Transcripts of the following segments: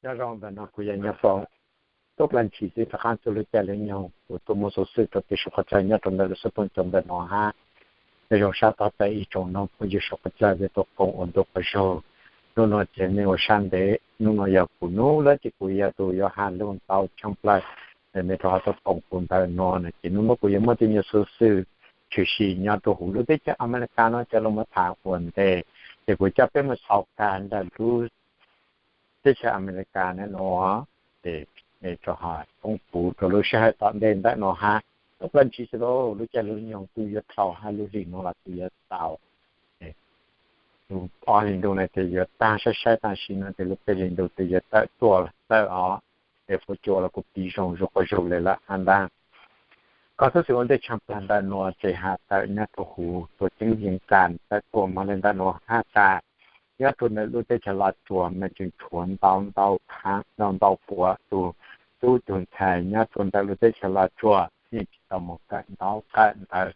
Nyob zoo ntawm no kuv yog Nyob Foom, tuaj plas ntshis xwb rov qab txog lub caij lub nyoog kuv tuaj muab xov xwm rau peb sawv daws nyob rau ntawm lub xub pwg cov ntawm no hab. Nyob zoo sab tog txais ib tsoom noog phooj ywg sawv daws peb tuaj koom ua ntu quas zug. Hnub no ces nej ua sab ntev, hnub no yog kuv hnub lawm ces kuv yog tus yuav has lug ntau tshaj plaws, nej rov qab tuaj koom kuv ntawm no na ces hnub no kuv yuav muab tej nyuag xov xwm tshwm sim nyob rau huv lub teb chaws Amelikas no coj los mus tham ua ntej, ces kuv coj peb mus xaus kag ntawm lub teb chaws Amelikas no, ces rau qhov poob kuv rau lub sij hawm tom ntej ntawm no hab. Tuaj plas ntshis xwb lauj, lub caij lub nyoog twb yuav dhau hab lub hlis no los twb yuav tau ob hlis ntuj no ces yuav tag, saib saib tam sim no ces lub peb hlis ntuj twb yuav tawm tuaj tawm os, ces fuab cua los kuj pib zoo zuj quas zug li lawm hab ntag. Koj xov xwm ua ntej tshaj plaws ntawm no ces has tawm nyob rau huv tuam ceeb Yees Kas tawm tuaj mog li ntawm no hab tas. Nyob rau ntawm lub teb chaws Los Tsuas mas tseem tshuav ntau ntau thav ntau ntau puav tus tub tus ntxhais nyob rau ntawm lub teb chaws Los Tsuas yeej tsis tau mus kawm ntaub kawm ntawv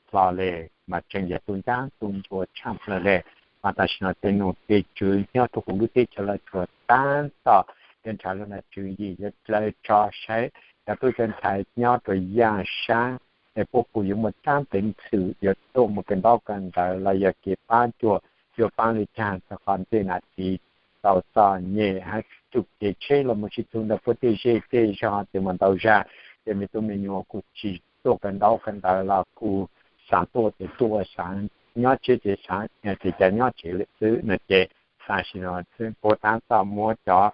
hlo li, mas tseem yog tu ncab tu ncua tshaj plaws li. Mas tam sim no tej nom tej tswv nyob rau huv lub teb chaws Los Tsuas tab tom yuav nrhav lub nom tswv yim yuav dlawb tso saib cov tub cov ntxhais nyob rau yaaj sab es puab puas yuav muaj tsab peev xwm yuav tuaj mus kawm ntaub kawm ntawv los yog kev pab cuam yuav pab li caag rau qhov ntej nam txiv tau txom nyem hab txuj kev tsheb los mus sib txug ntawm puab tej zej tej zog ces mus ntau zag, ces me tub me nyuam kuj tsis tuaj kawm ntaub kawm ntawv los kuj xaav tuaj ces tuaj, xaav nyob tsev ces xaav ces cas nyob tsev lawm xwb no ces tam sim no puab tab tom muab cov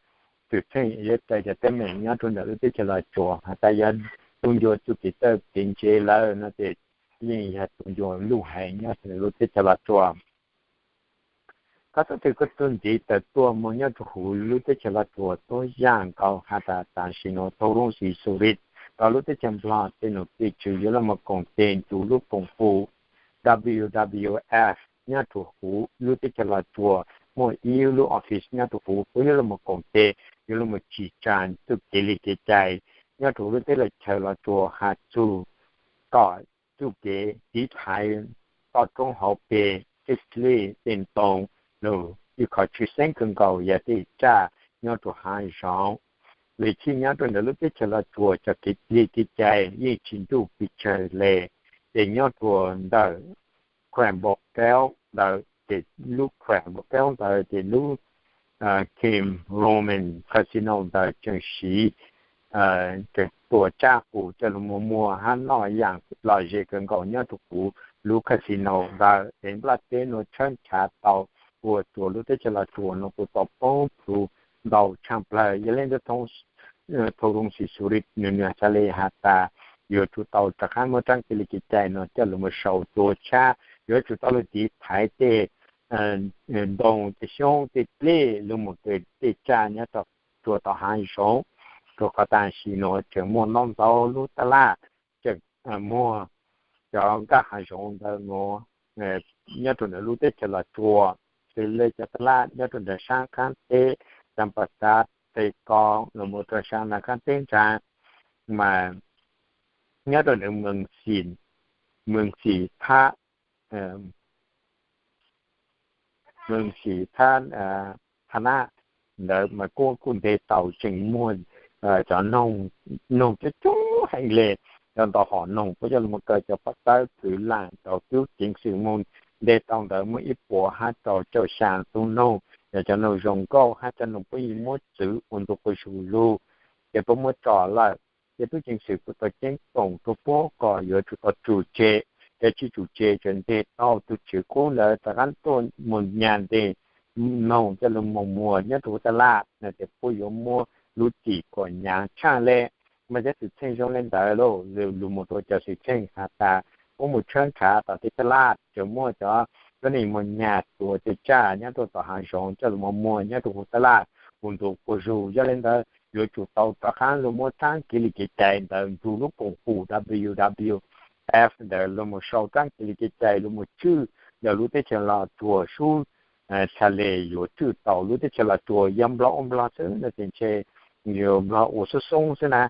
xwm txheej yuav raws cov teeb meem nyob rau ntawm lub teb chaws Los Tsuas has tas yog tu ncua txuj kev txawj kev ntse lawm no ces yeej yog tu ncua luj heev nyob rau lub teb chaws Los Tsuas. Koj xov xwm kuj txuas ntxiv tawm tuaj mus nyob rau huv lub teb chaws Los Tsuas tuab yaaj nkaus has tas tam sim no Thoob Loov Xis Xus Lis rau lub teb chaws Nplog tej nom tej tswv yuav los mus koom tes nrug lub koom haum W W F nyob rau huv lub teb chaws Los Tsuas, muaj ib lub office nyob rau huv puab yuav los mus koom tes, yuav los mus tsim tsaa txuj kev li kev cai nyob rau lub teb lub chaws Los Tsuas has txug kom txuj kev tiv thaiv toj roob hauv pes, tej dlej tej ntoo, lug ib qho tshwj xeeb kawg nkaus yog tej tsaj nyob rau haav zoov. Vim txhij nyob rau ntawm lub teb chaws Los Tsuas cov kev li kev cai yeej tsis nruj pes tsawg le, ces nyob rau ntawm khuam npau kaub ntawd ces lub khuam npau kaub ntawd ces lub Kim Roman Casino ntawd tseem siv, tseem tua tsaj qus coj lug muag muag hab noj yaam lom zem kawg nkaus nyob rau huv lub casino ntawd es nplaj teb nuav tshawb nrhav tau ua rua lub teb chaws Los Tsuas nuav kuj tau poob plhu ntau tshaj plawg. Yog le ntawd Thoob Loov Xis Xus Lis nwg nwg ca le has tas yuav tsum tau rov qab muab tsab kev li kev cai nuav coj lug mus sau tua tshab, yuav tsum tau lug tiv thaiv tej ntoo tej xyoob tej dlej lug mus tej tsaj nyob rua tom haav zoov, rua qhov tam sim nuav tseem muaj ntau ntau lub taj laj tseem muag cov nkaj haav zoov ntawd nuav nyob rua ntawm lub teb chaws Los Tsuas, xws le cov taj laj nyob rua nram saab qaab teb, Xaa Pas Xav, Teg Kos los mus rua saab nam qaab teb ntsaa, mas nyob rua ntawm Mees Xim Thab, Mees Xim Thab, Tha Nab ntawd mas kuj kuj nte tau tseem muaj cov noog coob coob heev le. Cov ntau hom noog puab coj lug mus kaw cov pov tawb txwv laam rau tub ceev xwm moog nte tau ntawd muaj ib puas hab rau caum xyaa tug noog, yog cov noog zoo nkauj hab cov noog puab yeej muab txwv ua ntu quas zug lug, ces puab muab tso lawm. Ces tub ceev xwm kuj tau ceeb toom rua puab kom yuav tsum tau tsum tseg, ces tsi tsum tseg ces nte tau tug tswv qub ntawd rov qab tuaj mus nyas nteg noog coj lug mus muag nyob rua huv taj laj no ces puab yuav muab lub txim kom nyaav tshaaj le. Mas cov xwm txheej zoo le ntawd lauj, lug mus rua cov xwm txheej has tas puab mus tshawb nrhav tom tej taj laj tseem muaj cov tuab neeg mus nyas tua tej tsaj nyob rua tom haav zoov coj lug mus muag nyob rua huv taj laj ua ntu quas zug. Yog le ntawd yuav tsum tau rov qab lug muab tsab kev li kev cai ntawd nrug lub koom haum W W F ntawd lug mus sau tsab kev li kev cai lug mus tswj ntawm lub teb chaws Los Tsuas sub txha le yuav tswj tau lub teb chaws Los Tsuas. Yog Nplog ua Nplog xwb no ces ntshe yuav Nplog ua xoob xoob xwb na.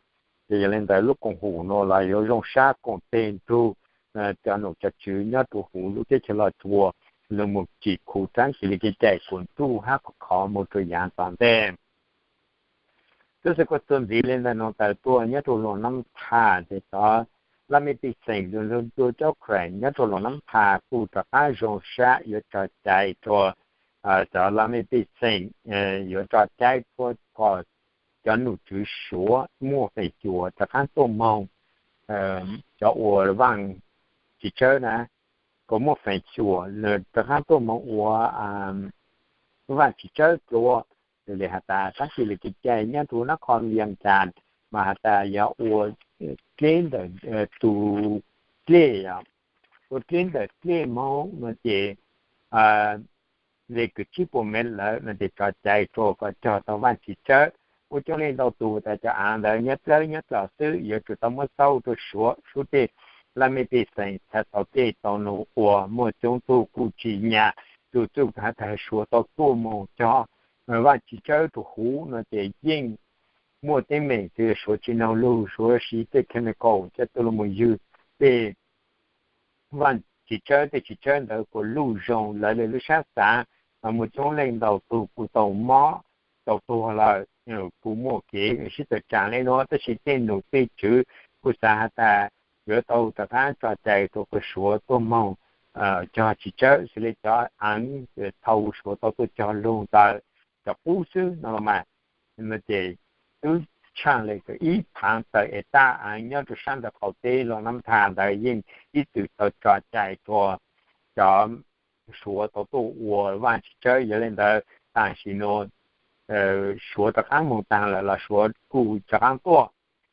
Ces yog le ntawd lub koom haum nuav los yuav zoo sab koom teg nrug cov nom cov tswv nyob rua huv lub teb chaws Los Tsuas lug mus tsim khu tsab kev li kev cai kuas ntuj hab kuas khov mus rua yaav tom ntej. Tub xwb kuj txuas ntxiv li ntawm no tawm tuaj nyob rau Luam Nab Thas ces cov laj mej pej xeem los yog cov Khaib nyob rau Luam Nab Thas kuj rov qab zoo sab yuav tso cai rua cov laj mej pej xeem yuav tso caib rua kom cov nom tswv Suav muaj feem xyuam rov qab tuaj moog, cov ua vaaj tsi tsawb na, kom muaj feem xyuam rov qab tuaj moog ua vaaj tsi tsawb dlua. Li has tas tab sis lawv kev cai nyob rua nab qhov Vias Cas mas has tas yog ua dleb ntawm tus dlej, ua dleb ntawm dlej moog no ces le kws tsib puas mev lawm no ces tso cai rua kom cog tau vaaj tsi tsawb. Ua coob leej ntau tug tas cov aav ntawd nyob dlawb nyob dlawb xwb yuav tsum tau muab xauj rua Suav sub tej laj mej pej xeem txhad tau tej tau num ua muaj coob tug kuj tsi nyam, txug txuj has tas Suav tau tuaj moog cog vaaj tsi tsawb rua huv no ces yeej muaj teeb meem txug Suav tsi noog lug, Suav siv tej chemical coj tuaj lug moog ywg tej vaaj tsi tsawb, tej tsi tsawb ntawd kuas luj zoo lawv le lub sab xaav, mas muaj coob leej ntau tug kuj tau mob tau tuag lawm. Kuj muaj kev sib tawm tsaam le nuav tab sis tej nom tej tswv kuj xav has tas yuav tau rov qab tso cai rua kom Suav tuaj moog cog tsi tsawb xws le cov aav thaus Suav tau tuaj cog lug ntawd cov qub xwb no los mas. No ces tub tshaaj le kws ib phaav tawm es taj aav nyob rua sab ntawm qaum teb Luam Nab Thas ntawd yeej ib txwm tau tso cai rua cov Suav tau tuaj ua vaaj tsi tsawb. Yog le ntawd tam sim nuav Suav rov qaab moog taag lawm los Suav kuj rov qaab tuaj,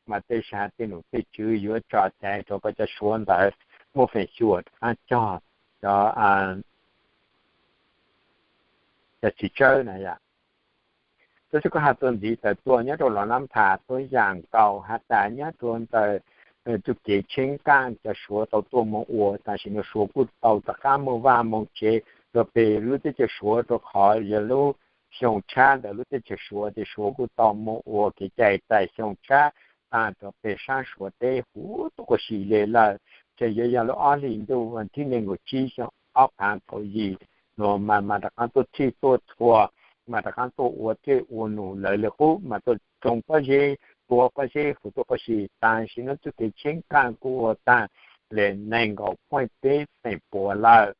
mas tej sab tej nom tej tswv yuav tso cai rua kom cov Suav ntawd muaj feem xyuam rov qaab cog cov tsi tsawb na yom. Tub xwb kuj has txuas ntxiv tawm tuaj nyob rua Luam Nab Thas tuab yaam nkaus has tas nyob rua ntawm txuj kev tsheb nqaaj cov Suav tau tuaj moog ua, tam sim nuav Suav kuj tau rov qaab moog vaaj moog tsev rua peg lub teb chaws Suav rua qhov yog lub xyoo tshab ntawm lub teb chaws Suav ces Suav kuj tau moog ua kev cai txais xyoo tshab taag rua peg saab Suav teb huv tuab quas si le lawm. Ces yuav yog lub ob hlis ntuj vas thib neeg nkaum tsib xyoo ob phaav kaum yim nuav mas mas rov qaab tuaj thij tuaj txhua, mas rov qaab tuaj ua dlej ua num lawv le qub mas tuaj tsoo pob zeb, tua pob zeb huv tuab quas si. Tam sim nuav txuj kev tsheb nqaaj kuj ua taag le neeg nkaum peb feem pua lawm.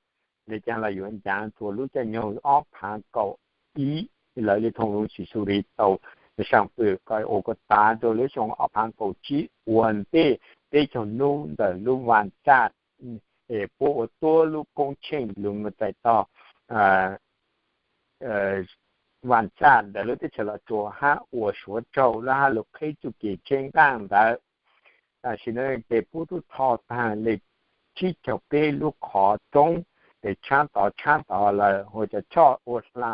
Le caag los yuav ncav rua lub caij nyoog ob phaav kaum ib, lawv le thooj lub Xisuri tau saam pwm kom ua kuas tav rua lub xyoo ob phaav kaum tsib ua ntej peb caug nub ntawm lub vaaj tsaj, puab ua tuab lub koob tsheej lug txais tog vaaj tsaj ntawm lub teb chaws Los Tsuas hab ua Suav raug lub hab lug qheb txuj kev tsheb nqaaj ntawd. Tam sim nuav ces puab tub tho taag le tsib caug peb lub qhov roob es tshaab tod tshaab tod lawm, ua cov choj ua hla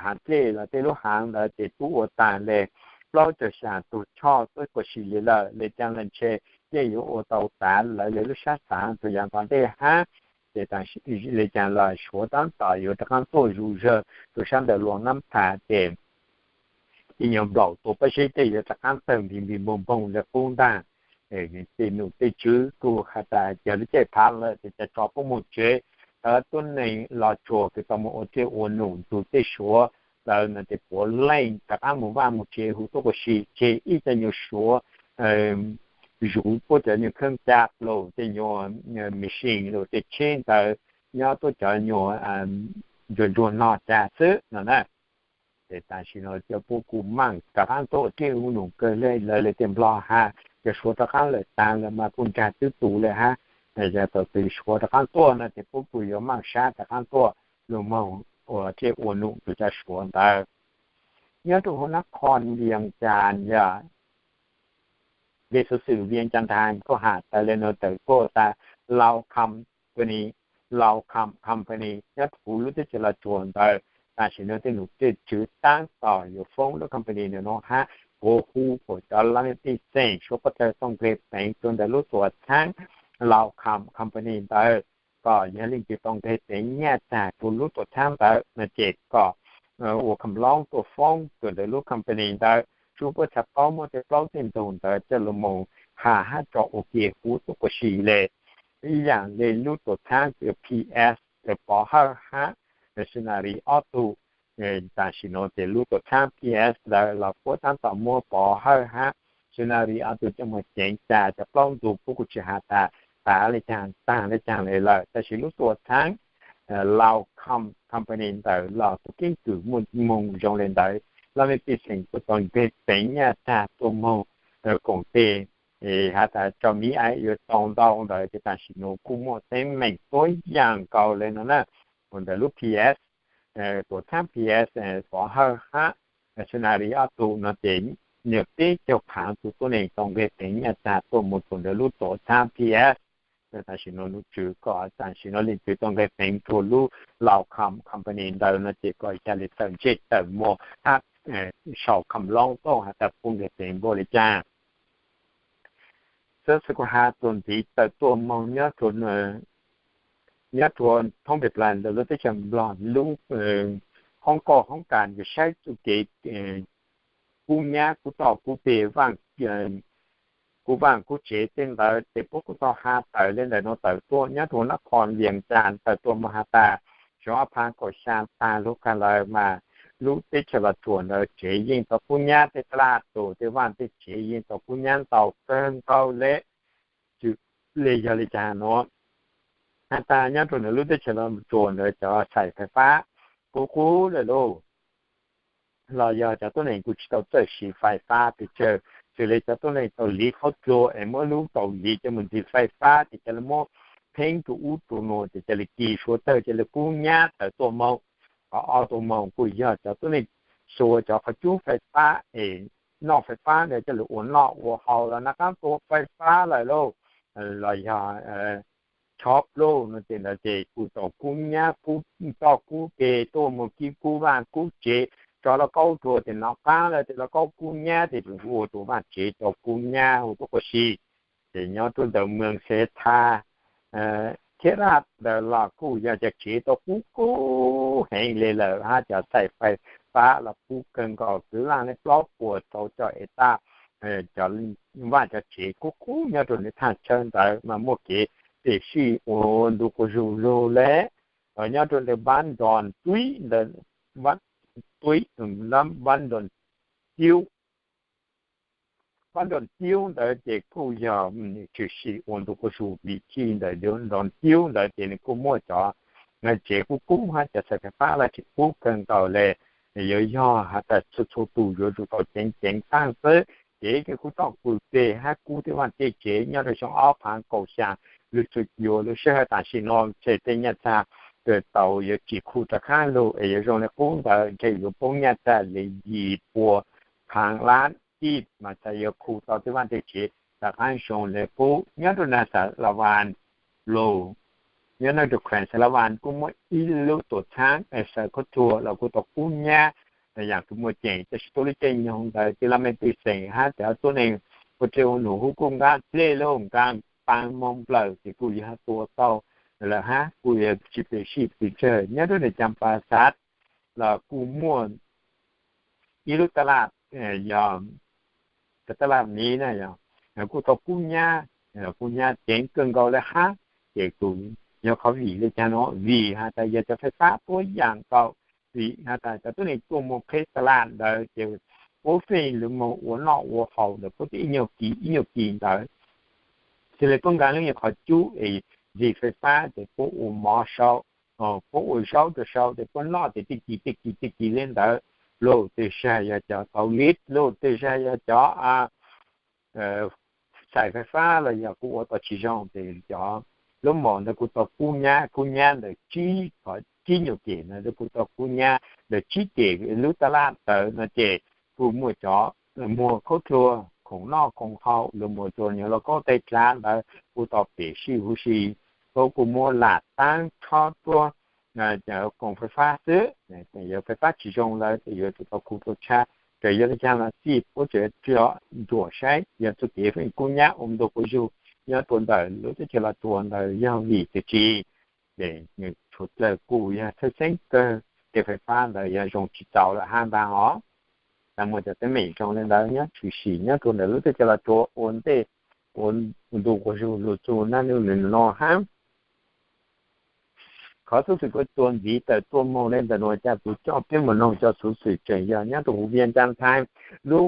haav dlej los tej lub haav ntawd ces tub ua taag le plaub caug xya tug choj tuab quas si le lawm. Le caag los ntshe yeej yuav ua tau tav lawv le lub sab xaav tug yaam tom ntej hab. Ces le caag los Suav taab tom yuav rov qaab tuaj zuj zug rua sab ntawm Luam Nab Thas ces ib nyuag nplaum tua pob zeb tej yuav rov qaab tawg npig npig npoog npoog le qub ntaag. Tej nom tej tswv kuj has tas yog lub caij phav lawm ces ca tso puab moog tsev. Tub neeg Los Tsuas kws tau moog ua dlej ua num ntug tej Suav ntawd no ces puav leej rov qaab moog vaaj moog tsev huv tuab quas si, tseg ib co nyuag Suav zuv puab cov nyuag kheeb ca lug tej nyuag machine lug tej tsheb ntawd nyob tuab cov nyuag ntsuag ntsuag no ca xwb no na. Ces tam sim no cov puab kuj maaj rov qaab tuaj ua dlej ua num kawg le lawv le tej Nplog has cov Suav rov qaab lawm taag lawm mas kuj nraag tub tus le hab. Yog thaum twg Suav rov qaab tuaj no ces puab kuj yuav maaj sab rov qaab tuaj lug moog ua dlej ua num rua cov Suav ntawd. Nyob rua huv nab qho Vias Cas yog le xuv xwm Vias Cas Times kuj has tas le nuav tawm tuaj tas Lao Company, Lao Com company nyob rua huv lub teb chaws Los Tsuas ntawd, tam sim nuav tej nom tej tswv taab tom yuav foob lub company nuav hab puav hu kom cov laj mej pej xeem Suav puab tau txoj nqeg peev rua ntawm lub tuam txhaab Lao Com company ntawd, kom yog leej twg tau nqeg peev nyaj tag rua lub tuam txhaab ntawd no ces kom ua complaint tuaj foob rua ntawm lub company ntawd. Suav puab txhaj paub muab tej plaub tej ntug ntawd coj lug moog has hab tso ua ke huv tuab quas si le. Ib yaam le lub tuam txhaab kws P S Pov Hawj hab Missionary ob tug Tam sim no ces lub tuam txhab PS ntawd los puab tab tom muab pov hawj hab Sunari ob tug coj moog ceev ca cov plaub ntug puab kuj tsi has tas tas le caag taag le caag le lawm, tab sis lub tuam txhab Lao Com company ntawd los puab keeb kwm muaj moog zoo le ntawd. Laj mej pej xeem kuj tau nqeg peev nyaj txag tuaj moog koom tes has tas tso miv aim yuav tau ntau ntawd ces tam sim nuav kuj muaj teeb meem tuab yaam nkaus le no na. Ua ntawm lub PS, tuam txhab PS pov hawj hab Sunari ob tug no ces nyaj peb caug phaav tug tuab neeg tau nqeg peev nyaj txag tuaj moog rua ntawm lub tuam txhab PS. Tam sim nuav nub tswv kom tam sim nuav leej twg tau nqeg peev rua lub Lao Com company ntawd no ces kom ca le tawm ntsej tawm muag hab sau complaint tuaj has tas puab nqeg peev npaum le caag. Xwb xwb kuv has txuas ntxiv tawm tuaj moog nyob rua thoob pes plas ntawm lub teb chaws Nplog lub hoob koj hoob kas yog saib txuj kev kub nyab kub toj kub peg, kub vaaj kub tsev tej ntawd ces puab kuj tau has tawm le ntawm nuav tawm tuaj nyob rua nab qhos Vias Cas tawm tuaj moog has tas xyoo ob phaav kaum xyaa taag lug kag lawm mas lub teb chaws Los Tsuas ntawd tsev yeej tau kub nyab, tej taj laj tus tej vaaj tej tsev yeej tau kub nyab ntau kawg nkaus le. Tsi le yog le caag nuav, has tas nyob rua ntawm lub teb chaws Los Tsuas ntawd cov xais fais fab kub kub lawm lauj. Los yog cov tuab neeg kuj tsi tau txawj siv fais fab pes tsawg, xws le cov tuab neeg tau liv qhov tsua es muab lub tau liv coj moog ntxiv fais fab ces ca le muab pheeb rua ub rua nuav ces ca le kis suav tawg ca le kub nyab tawm tuaj moog. Qhov ob tuaj moog kuj yog cov tuab neeg xuas cov qhov cub fais fab es noj fais fab ntawd coj lug ua noj ua haus los naj qaab tua fais fab lawm lauj. Los yog chob lauj no ces ntawd ces kuj tau kub nyab kub toj kub peg tuaj moog kib kub vaaj kub tsev, tso lauj kaub rua ces noj qaab lawm ces lauj kaub kub nyab ces tseem ua rua vaaj tsev tau kub nyab hu tuab quas si. Ces nyob rua ntawm Moos Xev Thas, Thiab Laj ntawd los kuj yog cov tsev tau kub kub heev le lawm hab cov xais fais fab los kub kawg nkaus, kwv laj le plaub puas tau cov ev taj, cov vaaj cov tsev kub kub nyob rua ntawm thaaj tsawb ntawd mas muaj kev pem sij ua ntu quas zug lug le. Nyob rua ntawm Npab Ntos Tuib ntawd, Npab Ntos Tiub, Npab Ntos Tiub ntawd ces kuj yog tshwm sim ua ntu quas zug vim txij ntawm Ntos Tiub ntawd ces nws kuj muaj cov tsev kub kub hab cov xais fais fab los tseem kub kawg nkaus le. Yuav yog has tas txhua txhua tus yuav tsum tau ceev ceev taag xwb, kev kub toj kub peg hab kub tej vaaj tej tsev nyob rua xyoo ob phaav kaum xya lug txug yuav lub sij hawm tam sim no ces tej nyaj txag tau yuav tsim khu rov qaab lug es yuav zoo le qub ntawd ntshe yuav poob nyaj txag le yim pua phaav lab tij mas txhad yuav khu tau tej vaaj tej tsev rov qaab zoo le qub. Nyob rua Nas Xas Las Vas lug, nyob rua kheem Xas Las Vas kuj muaj ib lub tuam txhab xaws khaub thuas los kuj tau kub nyab yaam kws muaj ceem, tab sis tuab lub caij nyoog ntawd tej laj mej pej xeem hab cov tuab neeg ua dlej ua num hub kuj nqaa dlej lauj, nqaa paa moog nplawm ces kuj yog tua tau lawm hab kuj yog tsi pem sij pes tsawg. Nyob rua ntawm Cas Pas Xav los kuj muaj ib lub taj laj, yog cov taj laj miv na yog kuj tau kub nyab, kub nyab ceev kawg nkaus le hab, ces kuj yog qhov vim le caag no vim has tas yog cov fais fab tuab yaam nkaus, vim has tas cov tuab neeg tuaj moog qheb taj laj ntawd ces puab feej lug moog ua noj ua haus ntawd puab twb ib nyuag kis ib nyuag kis ntawd. Xws le puab nqaa lub nyuag qhov cub es ntxig fais fab ces puab ua mov sau, puab ua zaub rau sau ces puab noj ces tej kis tej kis tej kis le ntawd. Luj tej zag yog cov tau lib, luj tej zag yog cov xais fais fab los yog kuj ua tau tsis zoo ces cov lub mom ntawd kuj tau kub nyab, kub nyab ntawm tsib, tsib nyuag kem ntawd kuj tau kub nyab ntawm tsib kem lub taj laj ntawd no ces kuj muaj cov muag khaub thuas khoom noj khoom haus, lug muag rua nyuag lauj kaub tej dlav ntawd kuj tau pem sij huv si, puab kuj muab lam taab tshob tuab koom fais fab xwb, yog fais fab tsis zoo lawm ces yuav tsum tau khu rua tshab. Txawm yog le caag los xij puab tseem yuav nruam saib yog txuj kev feem kub nyab ua ntu quas zug nyob rua ntawm lub teb chaws Los Tsuas ntawd yog vim tias tsi. Ces nws tshuav dlawg kuj yog txhawj xeeb kawg tej fais fab ntawd yog zoo tsis txaus lawm hab npaag os. Tau muaj cov teeb meem zoo le ntawd nyob tshwm sim nyob rua ntawm lub teb chaws Los Tsuas ua ntej ua ntu quas zug lug txug naj nub nws no hab. Qhov xuv xwm kuv txuas ntxiv tawm tuaj moog le ntawm nuav, cas kuv coj peb moog noog cov xuv xwm tseem yog nyob rua huv Vietnam Times lub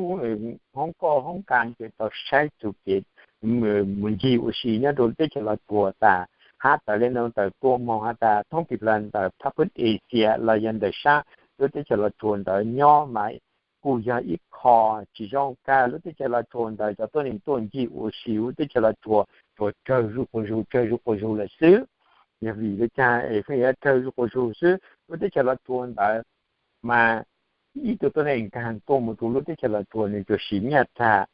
hoob koj hoob kas ces tau saib txug kev mus ncig ua si nyob rua lub teb chaws Los Tsuas tas, hab tawm le nuav tawm tuaj moog has tas thoob ti plawg ntawm phab pub Asia los yog ntawm sab lub teb chaws Los Tsuas ntawd nyob mas kuj yog ib qho tsis zoo kag. Lub teb chaws Los Tsuas ntawd cov tuab neeg tuaj ncig ua si lub teb chaws Los Tsuas, Tsuas tsawg zuj quas zug tsawg zuj quas zug lawm xwb. Yog vim le caag es pheej yuav tsawg zuj quas zug xwb? Lub teb chaws Los Tsuas ntawd mas ib tug tuab neeg nkaag tuaj mus rua lub teb chaws Los Tsuas nwg tsuas siv nyaj txag,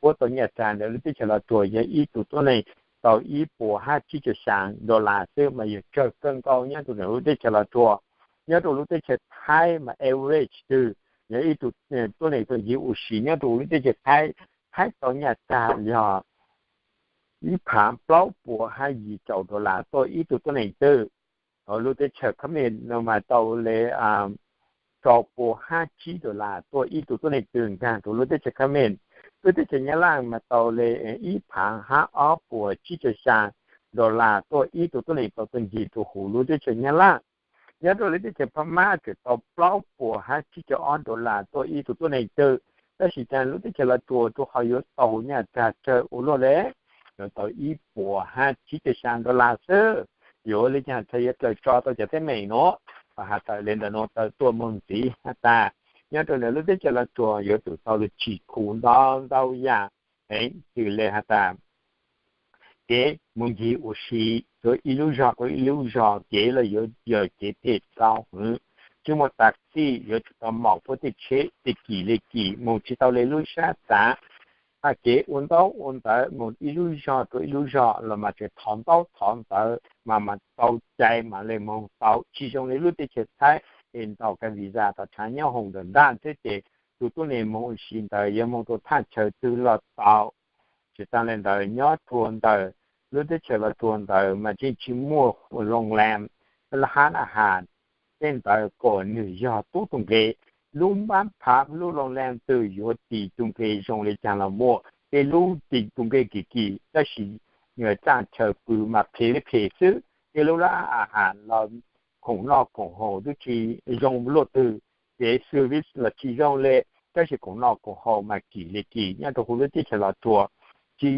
puab tau nyaj txag ntawm lub teb chaws Los Tsuas yog ib tug tuab neeg tau ib puas hab tsib caug xyaa dollar xwb mas yog tsawg kawg nkaus nyob rua lub teb chaws Los Tsuas. Nyob rua lub teb chaws Thaib mas average twg yog ib tug tuab neeg tuaj ncig ua si nyob rua lub teb chaws Thaib, Thaib tau nyaj txag yog ib phaav plaub puas hab yim caum dollar tuaj ib tug tuab neeg twg. Lub teb chaws Khmer no mas tau le rau puas hab tsib dollar tuaj ib tug tuab neeg twg nkaag rua lub teb chaws Khmer. Lub teb chaws Nyab Laj mas tau le ib phaav hab ob puas tsib caug xyaa dollar tuaj ib tug tuab neeg tau tuaj ncig rua huv lub teb chaws Nyab Laj. Nyob rua lub teb chaws Phab Mab tseem tau plaub puas hab tsib caug ob dollar tuaj ib tug tuab neeg twg. Tab sis caag lub teb chaws Los Tsuas rua qhov yuav tau nyaj txag tsawg ua luaj le, yuav tau ib puas hab tsib caug xyaa dollar xwb. Yuav le caag txhad yuav dlaws tso tau cov teeb meem nuav. Has tawm le ntawm nuav tawm tuaj moog ntxiv has tas nyob rua ntawm lub teb chaws Los Tsuas yuav tsum tau lug tsim khu ntau ntau yaam, txwm le has tas kev mus ncig ua si rua ib lub zog rua ib lub zog kev los yuav yog kev phem txaus hwv. Tsi muaj taxi, yuav tsum tau maum puab tej tsheb tej kim le kim moog tsi tau le lub sab xaav. Hab kev ua ntaub ua ntawv moog ib lub zog rua ib lub zog los mas tseem thov ntaub thov ntawv mas mas tau cai mas le moog tau, tsi zoo le lub teb chaws Thaib es ntaus kag visa tom tshaav nyob hoos ntawm ntaj xwb ces tug tuab neeg moog ua si ntawd yuav moog rua thaaj chaw twg los tau. Tsi taag le ntawd nyob rua ntawm lub teb chaws Los Tsuas ntawd mas tseem tsi muaj loo lam hab a has tej ntawd kom nwg yog tub tug nqe. Lub npab phav lub loo lam twg yuav tis tug nqe zoo le caag los muaj, tej lub tis tug nqe kim kim tab sis txaj chaw pw mas phem le phem xwb. Tej lub lab a has los khoom noj khoom haus tub tsi zoo luaj twg, kev service los tsi zoo le, tab sis khoom noj khoom haus mas kim le kim nyob rua huv lub teb chaws Los Tsuas. Tsi,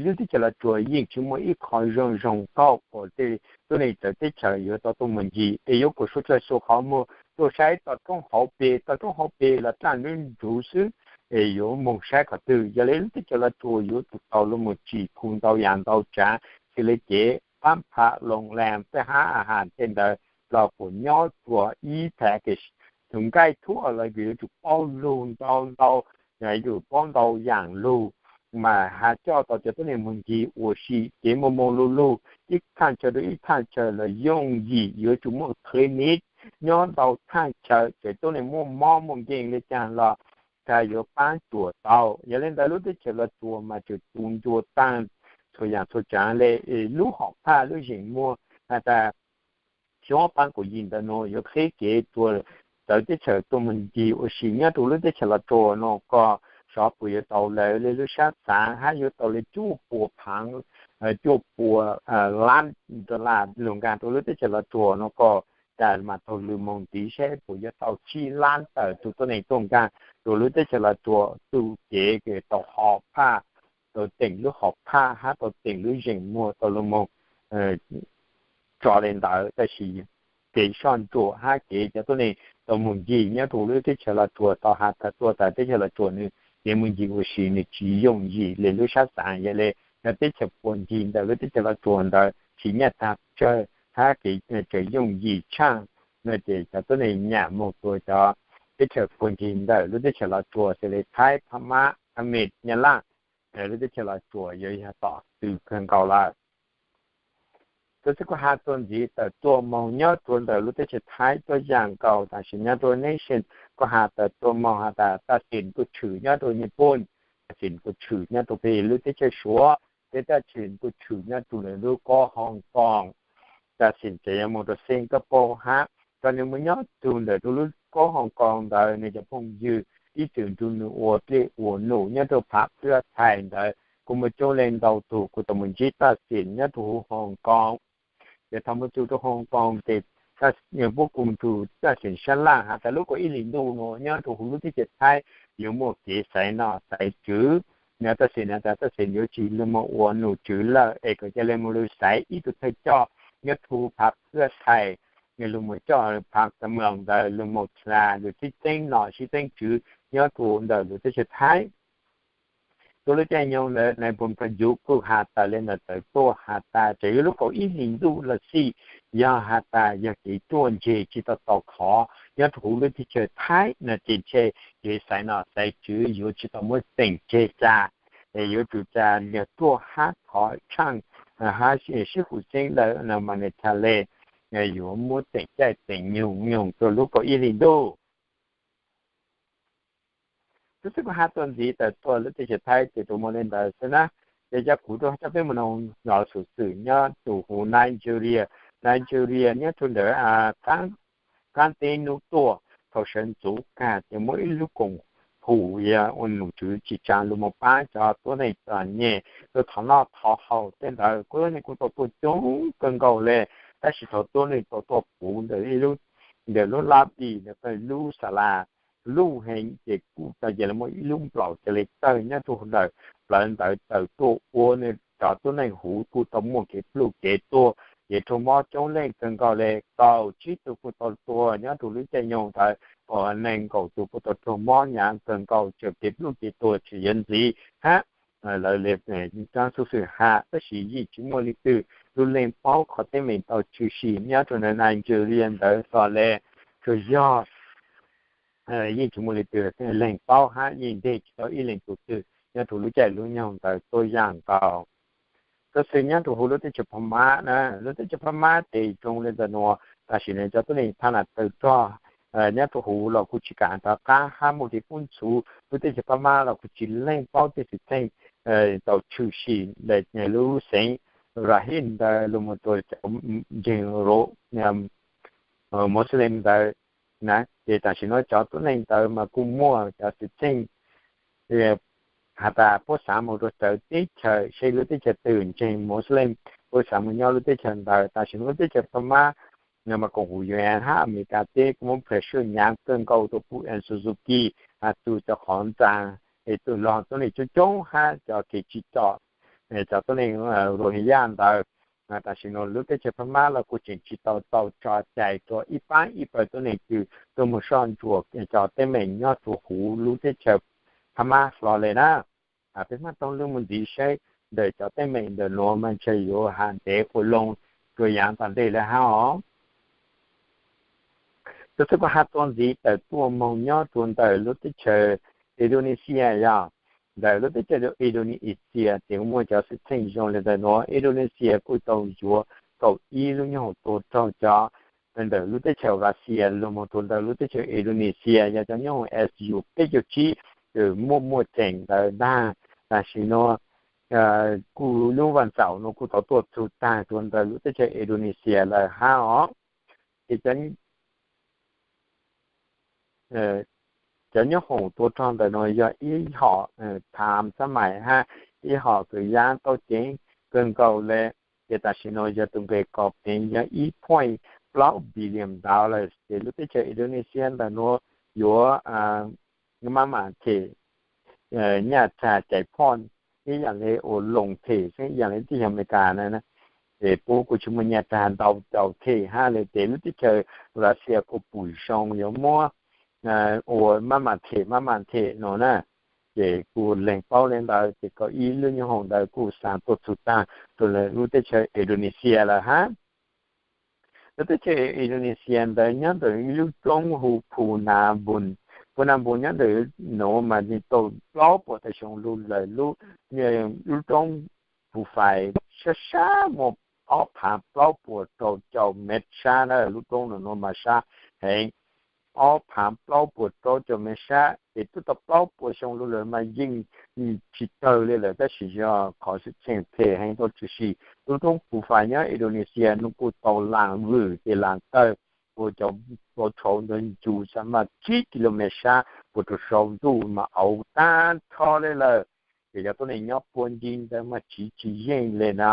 lub teb chaws Los Tsuas yeej tsi muaj ib qho zoo zoo tau kom tej tuab neeg txawv teb chaws yuav tau tuaj mus ncig es yuav kom suav tsawg suav qhov muag tuaj saib toj roob hauv pes, toj roob hauv pes los txaj nruv nruv xwb es yuav moog saib qhov twg. Yog le lub teb chaws Los Tsuas yuav tsum tau lug moog tsim khu ntau yaam ntau tsaav, xws le kev npab phav loo lam tej hab a has tej ntawd los kom nyob rua ib package, tug nqaij thuam los yuav tsum paub lug ntau ntau, yuav tsum paub ntau yaam lug mas has coj tau cov tuab neeg moog ncig ua si kev moog moog lug lug ib thaaj chaw rua ib thaaj chaw los yooj yim, yuav tsum muaj clinic nyob ntau thaaj chaw ces tuab neeg muaj mob muaj nkeeg le caag los txhad yuav paab cuam tau. Yog le ntawd lub teb chaws Los Tsuas mas tseem tu ncua taag txhua yaam txhua tsaav le. Lub hom phaj lub zeem muag has tas xyoo ob phav kaum yim ntawm nuav yuav qheb kev rua txawv teb chaws tuaj mus ncig ua si nyob rua lub teb chaws Los Tsuas nuav ko, xyov puas yuav tau lawv le lub sab xaav hab yuav tau le cuaj puas phaav, cuaj puas lab dollar lug nkaag rua lub teb chaws Los Tsuas nuav ko. Cas mas taug lw moog ntxiv saib puas yuav tau tsib lab tawm tug tuab neeg tuaj nkaag rua lub teb chaws Los Tsuas, tu kev tau hom phaj, tau teem lub hom phaj hab tau teem lub zeem muag tau lug moog tso le ntawd. Tab sis kev soj ntsuam hab kev cov tuab neeg tau mus ncig nyob rua lub teb chaws Los Tsuas tau has tas tuaj tas teb chaws Los Tsuas nwg kev mus ncig ua si nwg tsi yooj yim le lub sab xaav. Yog le cov teb chaws puag ncig ntawm lub teb chaws Los Tsuas ntawd tsi nyaj tag tsawg hab kev tseem yooj yim tshaaj, no ces cov tuab neeg nyam moog rua cov teb chaws puag ncig ntawm lub teb chaws Los Tsuas xws le Thaib, Phab Mab, Khab Mej, Nyab Laj, lub teb chaws Los Tsuas yuav yog tom tw kawg nkaus lawm. Tab sis kuv has txuas ntxiv tawm tuaj moog nyob rua ntawm lub teb chaws Thaib tuaj yaam nkaus tam sim nyob rua nation, kuv has tawm tuaj moog has tas tav xim kuj tshwm nyob rua Nyij Pooj, tav xim kuj tshwm nyob rua peg lub teb chaws Suav, peb tav xim kuj tshwm nyob rua lub koob Hong Kong, tav xim tseem yuav moog rua Singapore hab. Cov nwg moog nyob txug ntawm rua lub koob Hong Kong ntawd nwg cov phooj ywg ib txwm nrug nwg ua dlej ua num nyob rua phav Phwb Thais ntawd kuj muaj coob leej ntau tug kuj tau mus ntsib tav xim nyob rua huv Hong Kong. Ces thaum mus txug rua Hoo Koos ces puab kuj txug txoj xeem sab laj has tas lub kaum ib hlis ntuj nuav nyob rua huv lub teb chaws Thaib yuav muaj kev xaiv nom xaiv tswv. Nyob txoj xeem no tas txoj xeem yuav tsi lug moog ua nom tswv lawm es kom ca le moog lug xaiv ib tug thawj coj nyob rua phav Phwj Thais, lug moog coj phav Kam Mloos ntawd lug moog dlha lug sib txeeb nom sib txeeb tswv nyob rua ntawm lub teb chaws Thaib. Tuab lub caij nyoog ntawd Nais Phoo Prayuth kuj has tawm le ntawm tawv tuaj has tas tseem yuav lub kaum ib hlis ntuj los xij, yog has tas yog kev ruaj ntseg tsi tau tau khov nyob rua huv lub teb chaws Thaib no ces ntshe kev xaiv nom xaiv tswv yuav tsi tau muab txeem tseg ca, es yuav tsum ca le tuaj hab khov tshaaj hab sib fwm xeeb lawm no mas nwg ca le yuav muab txeem caij txeem nyoog nyoog rua lub kaum ib hlis ntuj. Tub xwb kuv has txuas ntxiv tawm tuaj lub teb chaws Thaib ces tsuas muaj le ntawd xwb na. Ces cov kuv rua cov peb moog noog xov xwm nyob rua huv Nigeria, Nigeria nyob rua ntawm qaab teb nub tuaj thaum sawv ntxuv kag ces muaj ib lub koom hum yog ua nom tswv tsi tsaa lug moog paab cov tuab neeg txom nyem lug thov noj thov haus tej ntawd kuj tuaj coob kawg nkaus le. Tab sis thaum tuab neeg tau tuaj puv ntawm ib lub, ntawm lub lab bi ntawm lub xa las luj heev ces kuj tau ca le muaj ib lub nplaum ca le tawg nyob rua ntawm plawv ntawd tawm tuaj ua cov tuab neeg huv kuj tau muaj kev pluj kev tuag kev raug mob coob leej kawg nkaus le. Kaum tsib tug kuj tau tuag nyob rua lub caij nyoog ntawd, neeg nkaum tug kuj tau raug mob hnyav kawg nkaus tseem kev pluj kev tuag tseem yuav ntxiv hab. Lawv le caab xub xwm has tab sis yeej tsi muaj leej twg lug leeg paub qhov teeb meem tau tshwm sim nyob rua ntawm Nigeria ntawd hlo le. Tsuas yog yeej tsi muaj leej twg leeg paub hab yeej nteg tsi tau ib leeg tug twg nyob rua lub caij lub nyoog ntawd tuab yaam nkaus. Tub xwb nyob rua huv lub teb chaws Phab Mab na, lub teb chaws Phab Mab ces zoo le ntawm nuav tam sim nuav cov tuab neeg thab nam tawg rog nyob rua huv los kuj tsi kaam rov qaab hab muaj kev kub ntxhuv. Lub teb chaws Phab Mab los kuj tsi leeg paub tej xwm txheej tau tshwm sim lub xeev Rakhine ntawd lug moog rua cov ntseeg Muslim ntawd na. Ces tam sim nuav cov tuab neeg ntawd mas kuj muaj cov xwm txheej has tas puab xaav moog rua rawv teb chaws seb lub teb chaws twg ntseeg Muslim, puab xaav moog nyob lub teb chaws ntawd. Tam sim nuav lub teb chaws Phab Mab mas koom huv U N hab Amelikas teb kuj muab pressure hnyav kawg nkaus rua Pu Aung San Suu Kyi, has txug cov qhov ntxaa es tug lug tuab neeg coob coob hab cov kev tsim txom cov tuab neeg Rohingya ntawd. Tam sim nuav lub teb chaws Phab Mab los kuj tseem tsi tau tau tso cai rua ib paab ib pawg tuab neeg twg tuaj moog soj ntsuam cov teeb meem nyob rua huv lub teb chaws Phab Mab hlo le na. Peb maam taug lug moog ntxiv saib ntawm cov teeb meem ntawm nuav mas ntshe yuav has ntev ua loo rua yaav tom ntej le hab os. Tub xwb kuv has txuas ntxiv tawm tuaj moog nyob rua ntawm lub teb chaws Indonesia yog, ntawm lub teb chaws Indonesia ces muaj cov xwm txheej zoo le ntawm nuav. Indonesia kuj tau yuav kaum ib lub nyoob hoom tua raug cov ntawm lub teb chaws Russia lug moog rua ntawm lub teb chaws Indonesia yog cov nyoob hoom S U peb caug tsib, muaj muaj tseem ntawd ntag. Tam sim nuav kuj lub vaj ntxaum nuav kuj tau tuaj txug taag rua ntawm lub teb chaws Indonesia lawm hab os. Ces cov nyoob hoom tua raug ntawm nuav yog ib hom tham xab mais hab ib hom kws yaab taub ceev kawg nkaus le. Ces tam sim nuav yog tus nqe kos peev yog ib point plaub billion dollars. Ces lub teb chaws Indonesia ntawm nuav yuav maj mam them nyaj tsag cais phoj ib yaam le ua loo them xeeb ib yaam le teb chaws Amelikas na. Ces puab kuj tsi muaj nyaj tsag ntau tau them hab le. Ces lub teb chaws Russia kuj pum zoo yuav muab ua maj mam them maj mam them no na. Ces kuj leeg paub le ntawd ces kaum ib lub nyoob hoom ntawd kuj xaav tuaj txug taag rua lub teb chaws Indonesia lawm hab. Lub teb chaws Indonesia ntawd nyob ntawm ib lub roob hu Phu Na Bun. Phu Na Bun nyob ntawm nuav mas yeej tau plaub puas tawm xyoo lug lawm. Lub, lub roob Phu Fai sab sab muaj ob phaav plaub puas rau caum mev sab na. Lub roob nuav mas sab heev, ob phaav plaub puas rau caum mev sab. Ces twb tau plaub puas xyoo lug lawm mas yeej tsis tawg le lawm, tab sis yog qhov xwm txheej phem heev tuaj tshwm sim. Lub roob Phu Fai nyob Indonesia nuav kuj tau laam vwm ces laam tawg ua cov tshauv ntawd ncu xa maj tsib kilomev sab puas rau saum ntuj mas auv taag nrho le lawm. Ces cov tuab neeg nyob puag ncig ntawd mas tsiv tsis yeej le na.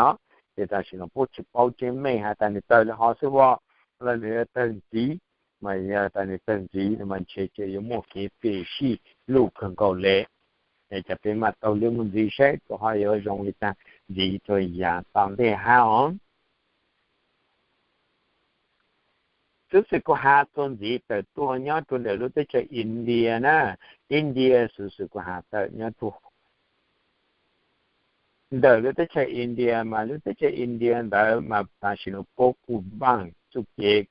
Ces tam sim no puab tsis paub tseeb meej has tas nws tawg li hov xwb as los nws yuav tawg ntxiv. Mas yog tas nws tawg ntxiv mas ntshe ces yuav muaj kev phem sij luj kawg nkaus le. Ces peb mam taug lub mus ntxiv saib kuv ho yuav zoo li cas ntxiv rua yav tom ntej hab os. Xwb xwm kuv has txuas ntxiv tawm tuaj nyob rua ntawm lub teb chaws India na. India, xwb xwm kuv has tawm nyob rua ntawm lub teb chaws India mas lub teb chaws India ntawd mas tam sim no puab kuj npaaj txuj kev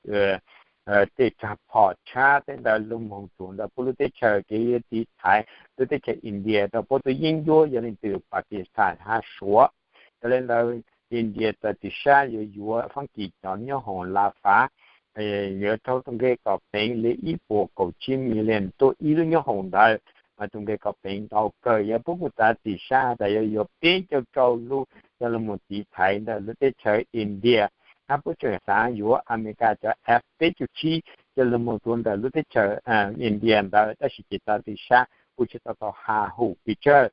tej rag phom tshab tej ntawd lug moog rua ntawm puab lub teb chaws, kev yuav tiv thaiv lub teb chaws India rau puab tug yeeb ncuab yog leej twg Pakistan hab Suav. Yog le ntawd India txawm txim sab yuav yuav Faab Kis cov nyob hoom Rafah, yuav rhaub tug nqe kom peev li ib puas kaum tsib million tuaj ib lub nyob hoom ntawd. Mas tug nqe kom peev ntau kawg, yog puab kuj txav txim sab has tas yuav yuav peb caug rau lub coj lug moog tiv thaiv ntawm lub teb chaws India. Hab puab tseem xaav yuav Amelikas cov F peb caug tsib coj lug moog rua ntawm lub teb chaws India ntawd, tab sis ces txav txim sab kuj tsis tau tau has hum pes tsawg.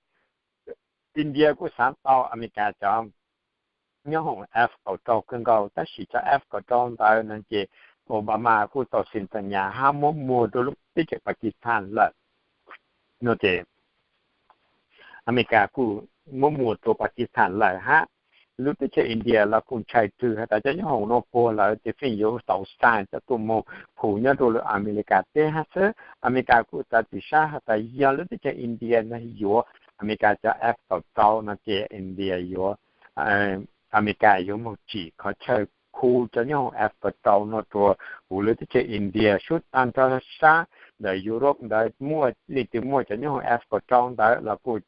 India kuj xaav tau Amelikas cov nyob hoom F kaum rau kawg nkaus, tab sis cov F kaum rau ntawd no ces Obama kuj tau xi ntxees nyas hab muab muag rua lub teb chaws Pakistan lawm. No ces Amelikas kuj muab muag rua Pakistan lawm hab lub teb chaws India los kuj ntshai rwg has tas cov nyob hoom no puag lawm ces feem yuav tau xaa cov tuaj moog khu nyob rua lub Amelikas teb hab xwb. Amelikas kuj txav txim sab has tas yog lub teb chaws India no yuav Amelikas cov F kaum rau no ces India yuav Amelikas yuav moog tsim qhov chaw khu cov nyob hoom F kaum rau no rua huv lub teb chaws India. Sub tag nrho sab ntawm Europe ntawd muaj leej twg muaj cov nyob hoom F kaum rau ntawd los kuj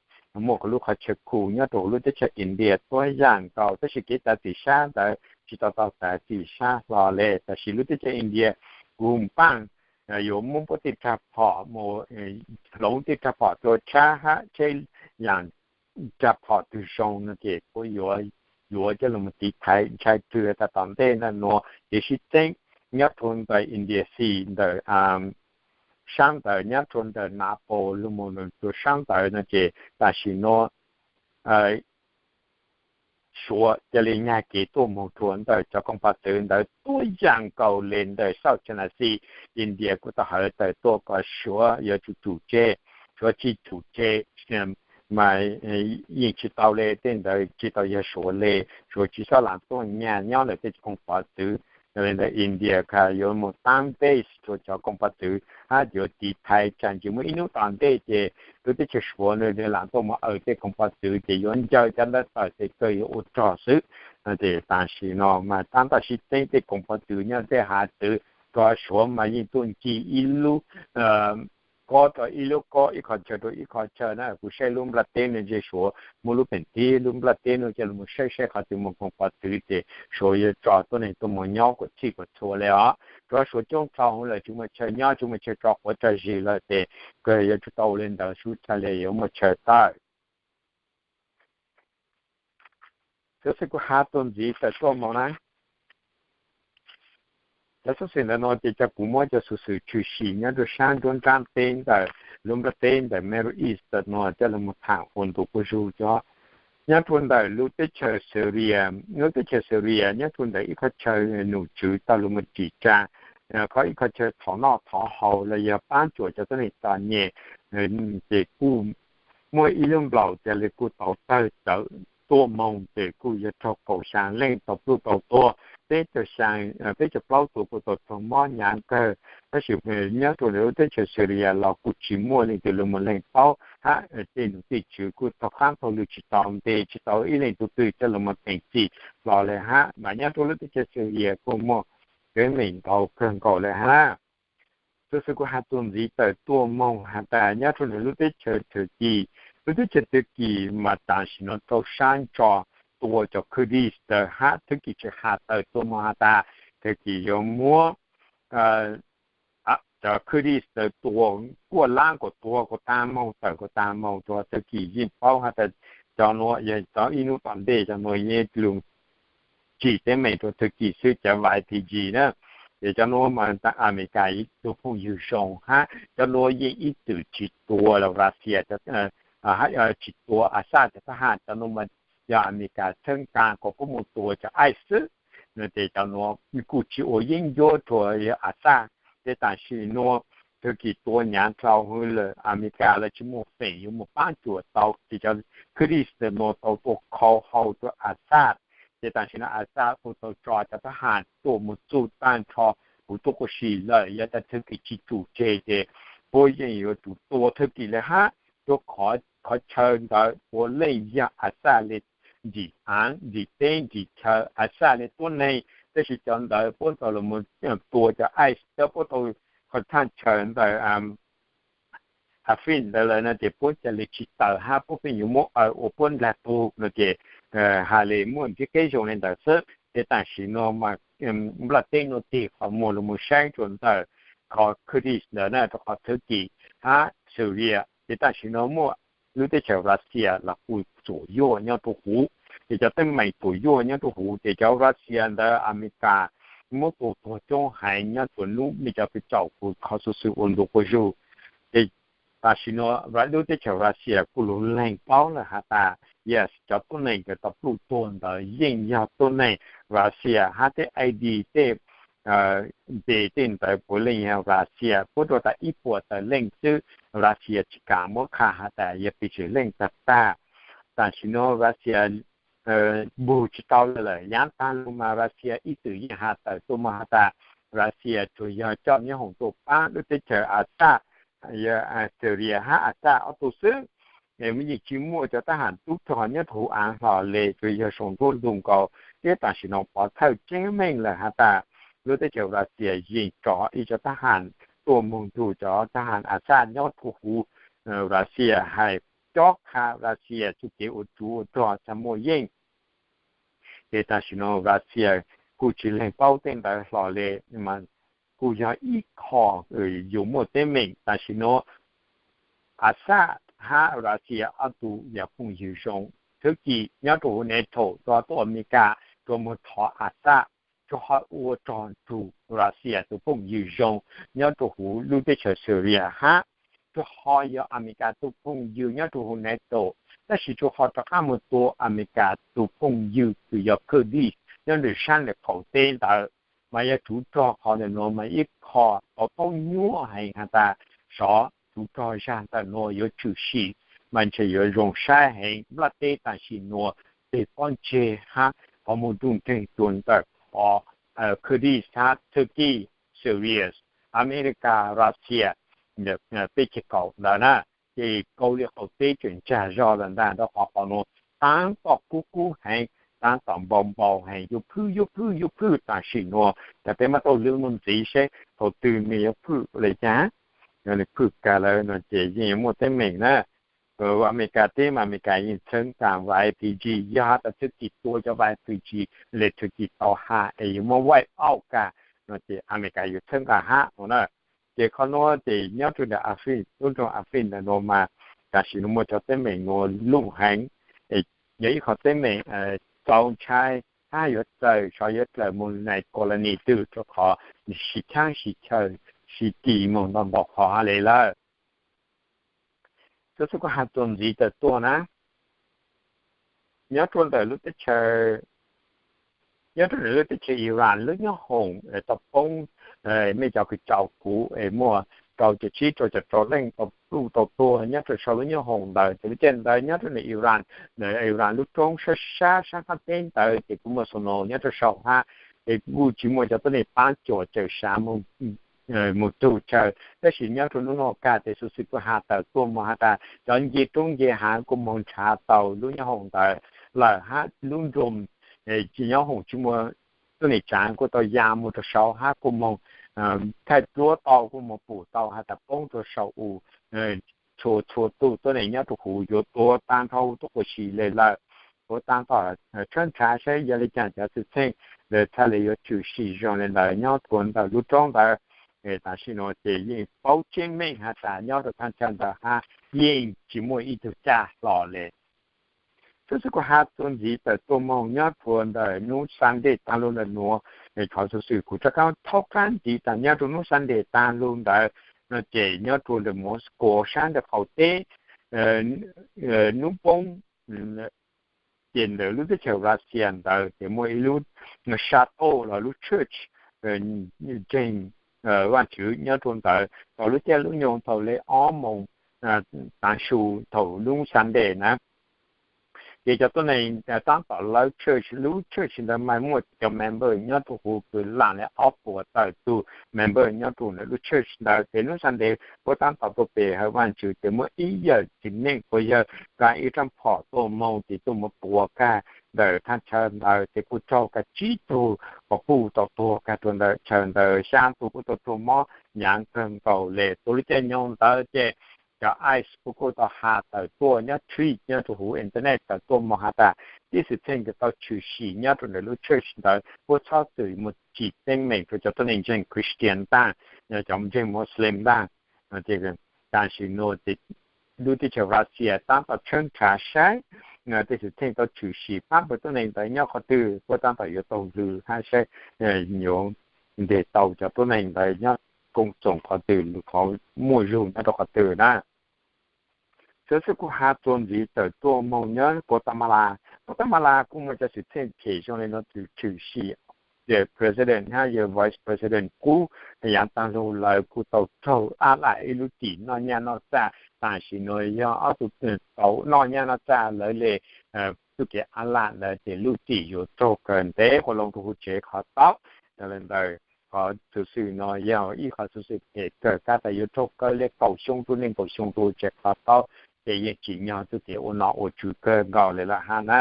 muaj lub qhov chaw khu nyob rua huv lub teb chaws India tuab yaam nkaus, tab sis kev txav txim sab ntawd tsis tau tau txav txim sab hlo le. Tab sis lub teb chaws India kuj npaaj yuav muab puab tej rag phom, hloov tej rag phom rua tshab hab tsheb yaam rag phom twg zoo no ces puab yuav coj lug moog tiv thaiv. Ntshai rwg tas tom ntej ntawm nuav kev sib txeeb nyob rua ntawm India xis ntawm sab ntawd nyob rua ntawm Naples lug moog rua sab ntawd no ces tam sim nuav Suav ca le nyag kev tuaj moog rua ntawm cov koog pov txwv ntawd tuab yaam nkaus le ntawm South China Sea. India kuj tau hawv tawm tuaj kom Suav yuav tsum tsum tseg, Suav tsis tsum tseg mas yeej tsis tau le, tej ntawd tsis tau yog Suav le. Suav tsis xob lam tuaj nyag nyob ntawm tej koog pov txwv. Yog le ntawd India kha yuav moog taab base rua cov koog pov txwv hab yuav tiv thaiv tsaam ntsis muaj ib nub tom ntej ces lub teb chaws Suav nwg lam tuaj moog aws tej koog pov txwv ces yuav ncaws cov ntawd tawm tes kawg yuav ua rog xwb. Ces tam sim no mas taab tom sib txeeb tej koog pov txwv nyob tej hav txwv, rua Suav mas yeej tuaj ncig ib lub kob rua ib lub kob, ib qhov chaw rua ib qhov chaw na. Kuv saib lub nplaj teb nuav ntshe Suav muaj lub peem tib lub nplaj teb nuav coj lug moog saib saib qhov twg muaj koog pov txwv ces Suav yuav tso tuab neeg tuaj moog nyob kuas txhij kuas txhua le os. Rua Suav coob dhau lawm tsis muaj chaw nyob tsis muaj chaw tso quav tso zis lawm ces kawg yuav tsum tau le ntawd sub txhaj le yuav muaj chaw tawm. Xwb xwm kuv has txuas ntxiv tawm tuaj moog na. Cov xov xwm ntawm no ces cov kuv muab cov xov xwm tshwm sim nyob rua sab nruab nrab teb ntawm lub nplaj teb ntawm Middle East no coj lug moog tham ua ntu quas zug cov nyob rua ntawm lub teb chaws Syria. Lub teb chaws Syria nyob rua ntawm ib qhov chaw nom tswv tau lug moog tsim tsaa, qhov ib qhov chaw thov noj thov haus los yog paab tsuam cov tuab neeg txom nyem, ces kuj muaj ib lub nplaum ca le kuj tau tawg tawm tuaj moog ces kuj yog raug kaum xyaa leej tau pluj tau tuag, peb caug xyaa, peb caug plaub tus kuj tau raug mob hnyav kawg. Tab sis nyob rua ntawm lub teb chaws Syria los kuj tsis muaj leej twg lug moog leeg paub hab tej nom tej tswv kuj taug qaab taug lw tsis tau nte tsis tau ib leej tug twg coj lug moog teem txim hlo le hab. Mas nyob rua lub teb chaws Syria kuj muaj kev meem ntau kawg nkaus le hab. Xwb xwm kuv has txuas ntxiv tawm tuaj moog has tas nyob rua ntawm lub teb chaws Turkey, lub teb chaws Turkey mas tam sim no rau sab ntso tua cov Kurdish ntawd hab Turkey tseem has tawm tuaj moog has tas Turkey yuav muab cov Kurdish ntawd tua kuaj laab kuas tua kuas taag moog tawm kuas taag moog rua Turkey yeej paub has tas cov nuav yog cov ib nub tom ntej cov nuav yeej lug tsim teeb meem rua Turkey xwb cov YPG na. Ces cov nuav mas Amelikas ib tug phooj ywg zoo hab cov nuav yeej ib txwm tsis tua los Russia, tsis tua Assad cov thab ham, cov nuav mas yog Amelikas txhawb nqa kom puab mus tua cov ICE xwb. No ces cov nuav kuj tsi ua yeeb ncuab rua yog Assad, ces tam sim nuav Turkey tua nyav dlhau hwv lawm, Amelikas lawv tsi muaj feem yuav mus paab cuam tau, ces cov Kurdish ntawm nuav tau tuaj khau hau rua Assad. Ces tam sim nuav Assad kuj tau tso cov thab ham tuaj mus txug taag nrho huv tuab qua si lawm. Yog tas Turkey tsi tsum tseg ces puab yeej yuav tsum tua Turkey le hab, rua qhov chaw ntawd puav leej yog Assad le nrim aav nrim teb nrim chaw, Assad le tuab neeg, tab sis cov ntawd puab tau los tua cov ICE, puab tau qhov thaj chaw ntawm Afrin ntawd lawm no ces puab ca le tsi tawm hab puab pheej yuav muab aw ua puab ndlag tug no ces has le muaj ntsiab keb zoo le ntawd xwb. Ces tam sim nuav mas nplaj teb nuav tig qhov muag los mus saib rua ntawm qhov Kurdish ntawd na, rua qhov Turkey hab Syria. Ces tam sim nuav muaj lub teb chaws Russia los kuj txuam yuaj nyob rua huv. Ces cov teeb meem txuam yuaj nyob rua huv ces cov Russia ntawd Amelikas muab tua tuag coob heev nyob rua nub mej cov kws tsaum kuv qhov xuv xwm ua ntu quas zug. Ces tam sim nuav lub teb chaws Russia kuj lug leeg paub lawm has tas, yes, cov tuab neeg kws tau pluj tuag ntawd yeej yog tuab neeg Russia hab tej ID, tej npe tej ntawd puav leej yog Russia, puab rua tas ib puas tawm leej xwb, Russia tsi kam muab qha has tas yog pes tsawg leej tag tag. Tam sim nuav Russia npug tsi tau lawm, yaav taag lug mas Russia ib txwm yeej has tawm tuaj mus has tas Russia tsuas yog coj nyob hoom tuaj paab lub teb chaws Assad, Syria hab Assad ob tug xwb. Yeej tsi muaj cov thab ham tub rog nyob rua huv aav hlo le, tsuas yog saum nruab ntug nkaus. Thiab tam sim nuav pov thawj tseeb meej lawm has tas lub teb chaws Russia yeej tso ib cov thab ham tuaj moog nrug cov thab ham Assad nyob rua huv Russia hais cob qha Russia txuj kev ua tsov ua rog txaj muag yeej. Ces tam sim nuav Russia kuj tsi leeg paub tej ntawd hlo le, mas kuj yog ib qho yus muaj teeb meem. Tam sim nuav Assad hab Russia ob tug yog phooj ywg zoo. Turkey nyob rua huv NATO rua tuaj Amelikas rua mus thov Assad, rua ho ua rog nrug Russia tus phooj ywg zoo nyob rua huv lub teb chaws Syria hab rua ho yog Amelikas tus phooj ywg nyob rua huv NATO, tab sis rua ho rov qab mus tua Amelikas tus phooj ywg kws yog Kurdish nyob rua sab ntawm qaum teb ntawd. Mas yog tsov rog qhov ntawm nuav mas ib qho tau taub nyuaj heev has tas sov tsov rog zag ntawm nuav yuav tshwm sim, mas ntshe yuav zoo saib heev. Nplaj teb tam sim nuav tes pob ntseg hab qhov muag nruj nreeg tuag ntawm qhov Kurdish hab Turkey, Syria, Amelikas, Russia, peb ceg kaum ntawd na, ces kaus lim qaum teb tseem ntsag zog lawm ntag. Rua qhov qhov nuav taab tom kub kub heev, taab tom npau npau heev, yuav phwj yuav phwj yuav phwj tam sim nuav. Cas peb maj tau lwm nuav ntxiv seb thaum twg nwg yuav phwj le caag, yog nwg phwj kag lawm no ces yeej yuav muaj teeb meem na. Amelikas teb mas Amelikas yeej txhawb nqa YPG, yog has tas Turkey tua cov YPG le Turkey tau has es yuav muab wipe out kag no ces Amelikas yuav txhawb nqa hab no na. Ces qhov nuav ces nyob rua ntawm Afrin, lub nroog Afrin ntawm nuav mas tam sim nuav muaj cov teeb meem nuav luj heev. Yog ib qhov teeb meem txaus ntshai, hab yuav txawm sov yuav dlawm mus neeg kaus la nis twg rua qhov sib tshaab sib chaw sib kis moog ntau ntau qhov le lawm. Xwb xwb kuv has txuas ntxiv tawm tuaj na, nyob rua ntawm lub teb chaws, nyob rua ntawm lub teb chaws Iran lub nyoob hoom tau poob, mej cov kws tsaum kuv es muaj rau caum tsib rau caum rau leej tau pluj tau tuag nyob rua sau lub nyoob hoom ntawd. Ces lub caij ntawd nyob rua ntawm Iran, Iran lub roob sab sab sab qab teb ntawd ces kuj muaj signal nyob rua sau hab, es kuj tsis muaj cov tuab neeg paab cuam cawm sav mus tug chaw. Tab sis nyob rua nub nuav kag tes xwb xwb kuj has tawm tuaj mus has tas cov nce roob nce hav kuj moog nrhav tau lub nyoob hoom ntawd lawm hab lub nroog, tsis nyob hoom tsis muaj tuab neeg tsaav kuj tau ya mus rua sau hab kuj moog thaij duab tau kuj moog pum tau has tas poob rua sau u, txhua txhua tug tuab neeg nyob rua huv yuav tuav taag nrho huv tuab qua si le lawm, tuav taag tom tshawb nrhav saib yog le caag cov xwm txheej le txhaj le yuav tshwm sim zoo le ntawd nyob rua ntawm lub roob ntawd. Tam sim nuav ces yeej paub tseeb meej has tas nyob rua thaj chaw ntawd hab yeej tsis muaj ib tug caj hlo le. Xwb xwb kuv has txuas ntxiv tawm tuaj moog nyob rua ntawm nub Sunday taag lug ntawm nuav, qhov xwm xwm kuv rov qab thaub qab ntxiv tas nyob rua nub Sunday taag lug ntawd no ces nyob rua ntawm Moscow sab ntawm qaum teb, nub poob ces ntawm lub teb chaws Russia ntawd ces muaj ib lub sab toj los lub church ntseeg Vajtswv nyob rau ntawd thaum lub caij lub nyoog thaum li ob moos tav su thaum lub Sunday na. Ces cov tuab neeg tab tom lawv church, lub church ntawd mas muaj cov member nyob rau huv kws lam li ob puas tawm tug member nyob rau ntawm lub church ntawd. Ces lub Sunday puab tab tom tuaj pe hawm Vajtswv ces muaj ib yawm txiv neej uas yog kav ib rab phom tuaj moog ces tuaj mus tuav kag ntawm thaj chaw ntawd ces kuj raug kag tsib tug quas puj tau tuag kag rau ntawm chaw ntawd, xya tug kuj tau raug mob hnyav kawg nkaus le. Tau lub caij nyoog ntawd ces cov ICE kuj kuj tau has tawm tuaj nyob tweet nyob rau huv internet tawm tuaj moog has tas tib xwm txheej kws tau tshwm sim nyob rau ntawm lub church ntawd puab txhob txwm mus tsim teeb meem rau cov tuab neeg ntseeg Christian ntag, cov ntseeg Muslim ntag. Tam sim nuav ces lub teb chaws Russia tab tom tshawb nrhav saib tib xwm txheej tau tshwm sim pab puas tuab neeg ntawd nyob qhov twg, puab tab tom yuav taug lw hab saib yuav nteg tau cov tuab neeg ntawd nyob koom txoos qhov twg, qhov muaj zug nyob rau qhov twg na. Xov xwm kuj has txuas ntxiv tawm tuaj moog nyob Guatemala. Guatemala kuj muaj cov xwm txheej phem zoo li no tshwm sim, yawg president hab yawg vice president qub, yaav taag lug lawv kuj tau raug ab lam ib lub txim noj nyaj noj txag. Tam sim nuav yog ob tug tau noj nyaj noj txag lawv le txuj kev ab lam ntawd ces lub txim yuav raug kawg ntev ua loo rau huv tsev qhov tau. Yog le ntawd qhov xuv xwm no yog ib qhov xuv xwm phem kawg, tab tas yuav raug kaw le kaum xyoo rau nees nkaum xyoo rau huv tsev qhov tau. Ces yeej tsim nyog txuj kev ua nom ua tswv kawg nkaus le lawm hab na.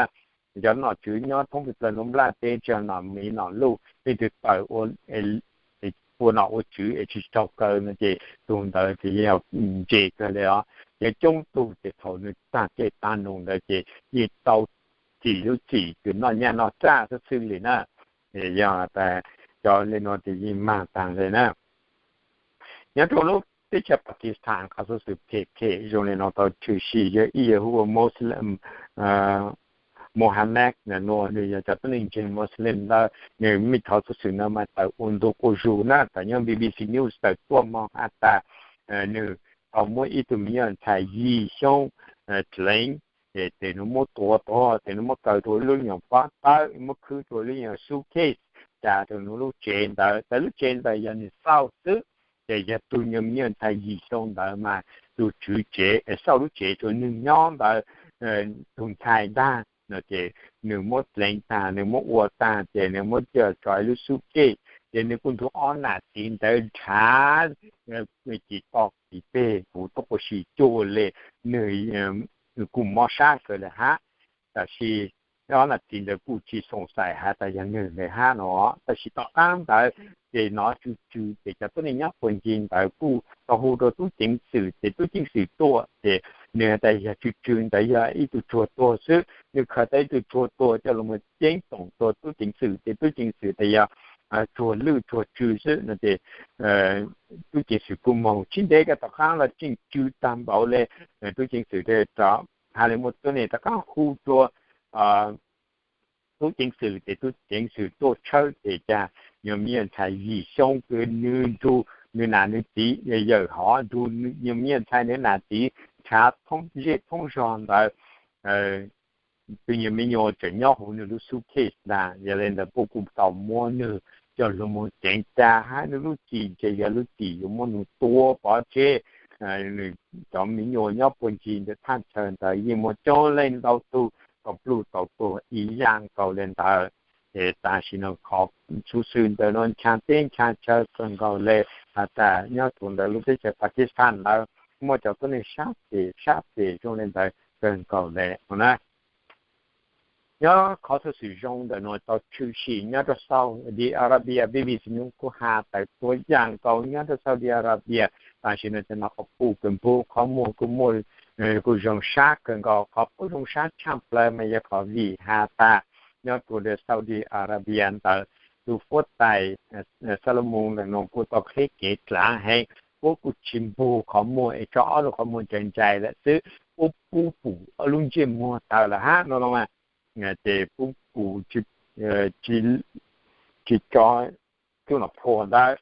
Cov nom tswv nyob thoob plaws nuav nplaj teb tsi yog nom miv nom luj leej twg tawm ua nom ua tswv es tsis raug kaw no ces tug ntawd ces yeej ntse kawg le os. Yog coob tug ces thaum nws taag tej taag nug ntawd ces yeej tau txim lub txim kws noj nyaj noj txag xwb xwb li na. Yog tas cov le nuav ces yeej mag taag le na. Nyob rau lub teb chaws Pakistan qhov xuv xwm phem phem zoo li no tau tshwm sim yog ib yawg hu ua Muslim Mohammed nuav, nwg yog cov tuab neeg ntseeg Muslim ntawd, nwg mej qhov xuv xwm no mas tawm ua ntu quas zug na, tawm nyob BBC News tawm tuaj moog has tas nwg tau muab ib tug me nyuam ntxhais yim xyoo dleev, ces nwg muab tua tuag, ces nwg muab kaw rau lub nyuam pob tawb, muab khwb rau lub nyuam suitcase, tsa rau nwg lub tsev ntawd. Txawm lub tsev ntawd yog nwg xauj xwb, ces yog tug nyuam me nyuam ntxhais yim xyoo ntawd mas tus tswv tsev xauj lub tsev rua nwg nyob ntawd, tug ntxhais ntag no ces nwg muab dleev tag, nwg muab ua tag, ces nwg muab coj tso ib lub suitcase, ces nwg kuj nrug ob nam txiv ntawd nrhav ci toj ci peg puv tuab quas si cuag le, nwg kuj mob sab kawg le hab. Tab sis ob nam txiv ntawd kuj tsi xoom xais has tas yog nwg le hab no. Tab sis tom qaab ntawd ces nov tsw tsw ces cov tuab neeg nyob puag ncig ntawd kuj tau hu rua tub ceev xwm, ces tub ceev xwm tuaj ces nwg has tas yog tsw tsw ntawd yog ib tug tsuag tuag xwb. Nwg khaws tau ib tug tsuag tuag coj lug moog ceeb toom rua tub ceev xwm, ces tub ceev xwm tas yog tsuag lwj tsuag tsw xwb no ces tub ceev xwm kuj moog tsi ntev kag tom qaab los tseem tsw tag npaum le. Tub ceev xwm rov has le muaj tuab neeg rov qaab hu rua tub ceev xwm, ces tub ceev xwm tuaj tshawb ces ca nyuam me nyuam ntxhais yim xyoo kws nwg nrug nwg nam nwg txiv, yawm hov nrug nyuam me nyuam ntxhais nwg nam txiv nrhav thoob zej thoob zog ntawd, tus nyuam me nyuam tseem nyob huv nwg lub suitcase ntag. Yog le ntawd puab kuj tau muab nwg coj lug moog ceev ca hab nwg lub txim ces yog lub txim yuav muab nwg tua pov tseg. Nwg cov me nyuam nyob puag ncig ntawd thaj chaw ntawd yeej muaj coob leej ntau tug tau pluj tau tuag ib yaam nkaus le ntawd. Ces tam sim no qhov xuv xwm ntawm no nchaag teb nchaag chaw kawg nkaus le, has tas nyob rua ntawm lub teb chaws Pakistan ntawd muaj cov tuab neeg sab pem sab pem zoo le ntawd kawg nkaus le no na. Nyob qhov xuv xwm zoo ntawm no tau tshwm sim nyob rua Saudi Arabia, BBC News kuj has tawm tuab yaam nkaus nyob rua Saudi Arabia. Tam sim no cov nom quas puj kws npug qhov muag kuj muaj kuj zoo sab kawg nkaus. Qhov puab zoo sab tshaj plawg mas yog qhov vim has tas nyob rua Saudi Arabia ntawd tus fuab tais Salomon ntawm no kuj tau qheb kev dlaav heev, puab kuj tsi npug qhov muag es tso ob lub qhov muag ntsais ntsais lawm xwb, puab pub pum ob lub ntsej muag tawm lawm hab no los mas, ces puab pum tsi tso tub nom phua ntawd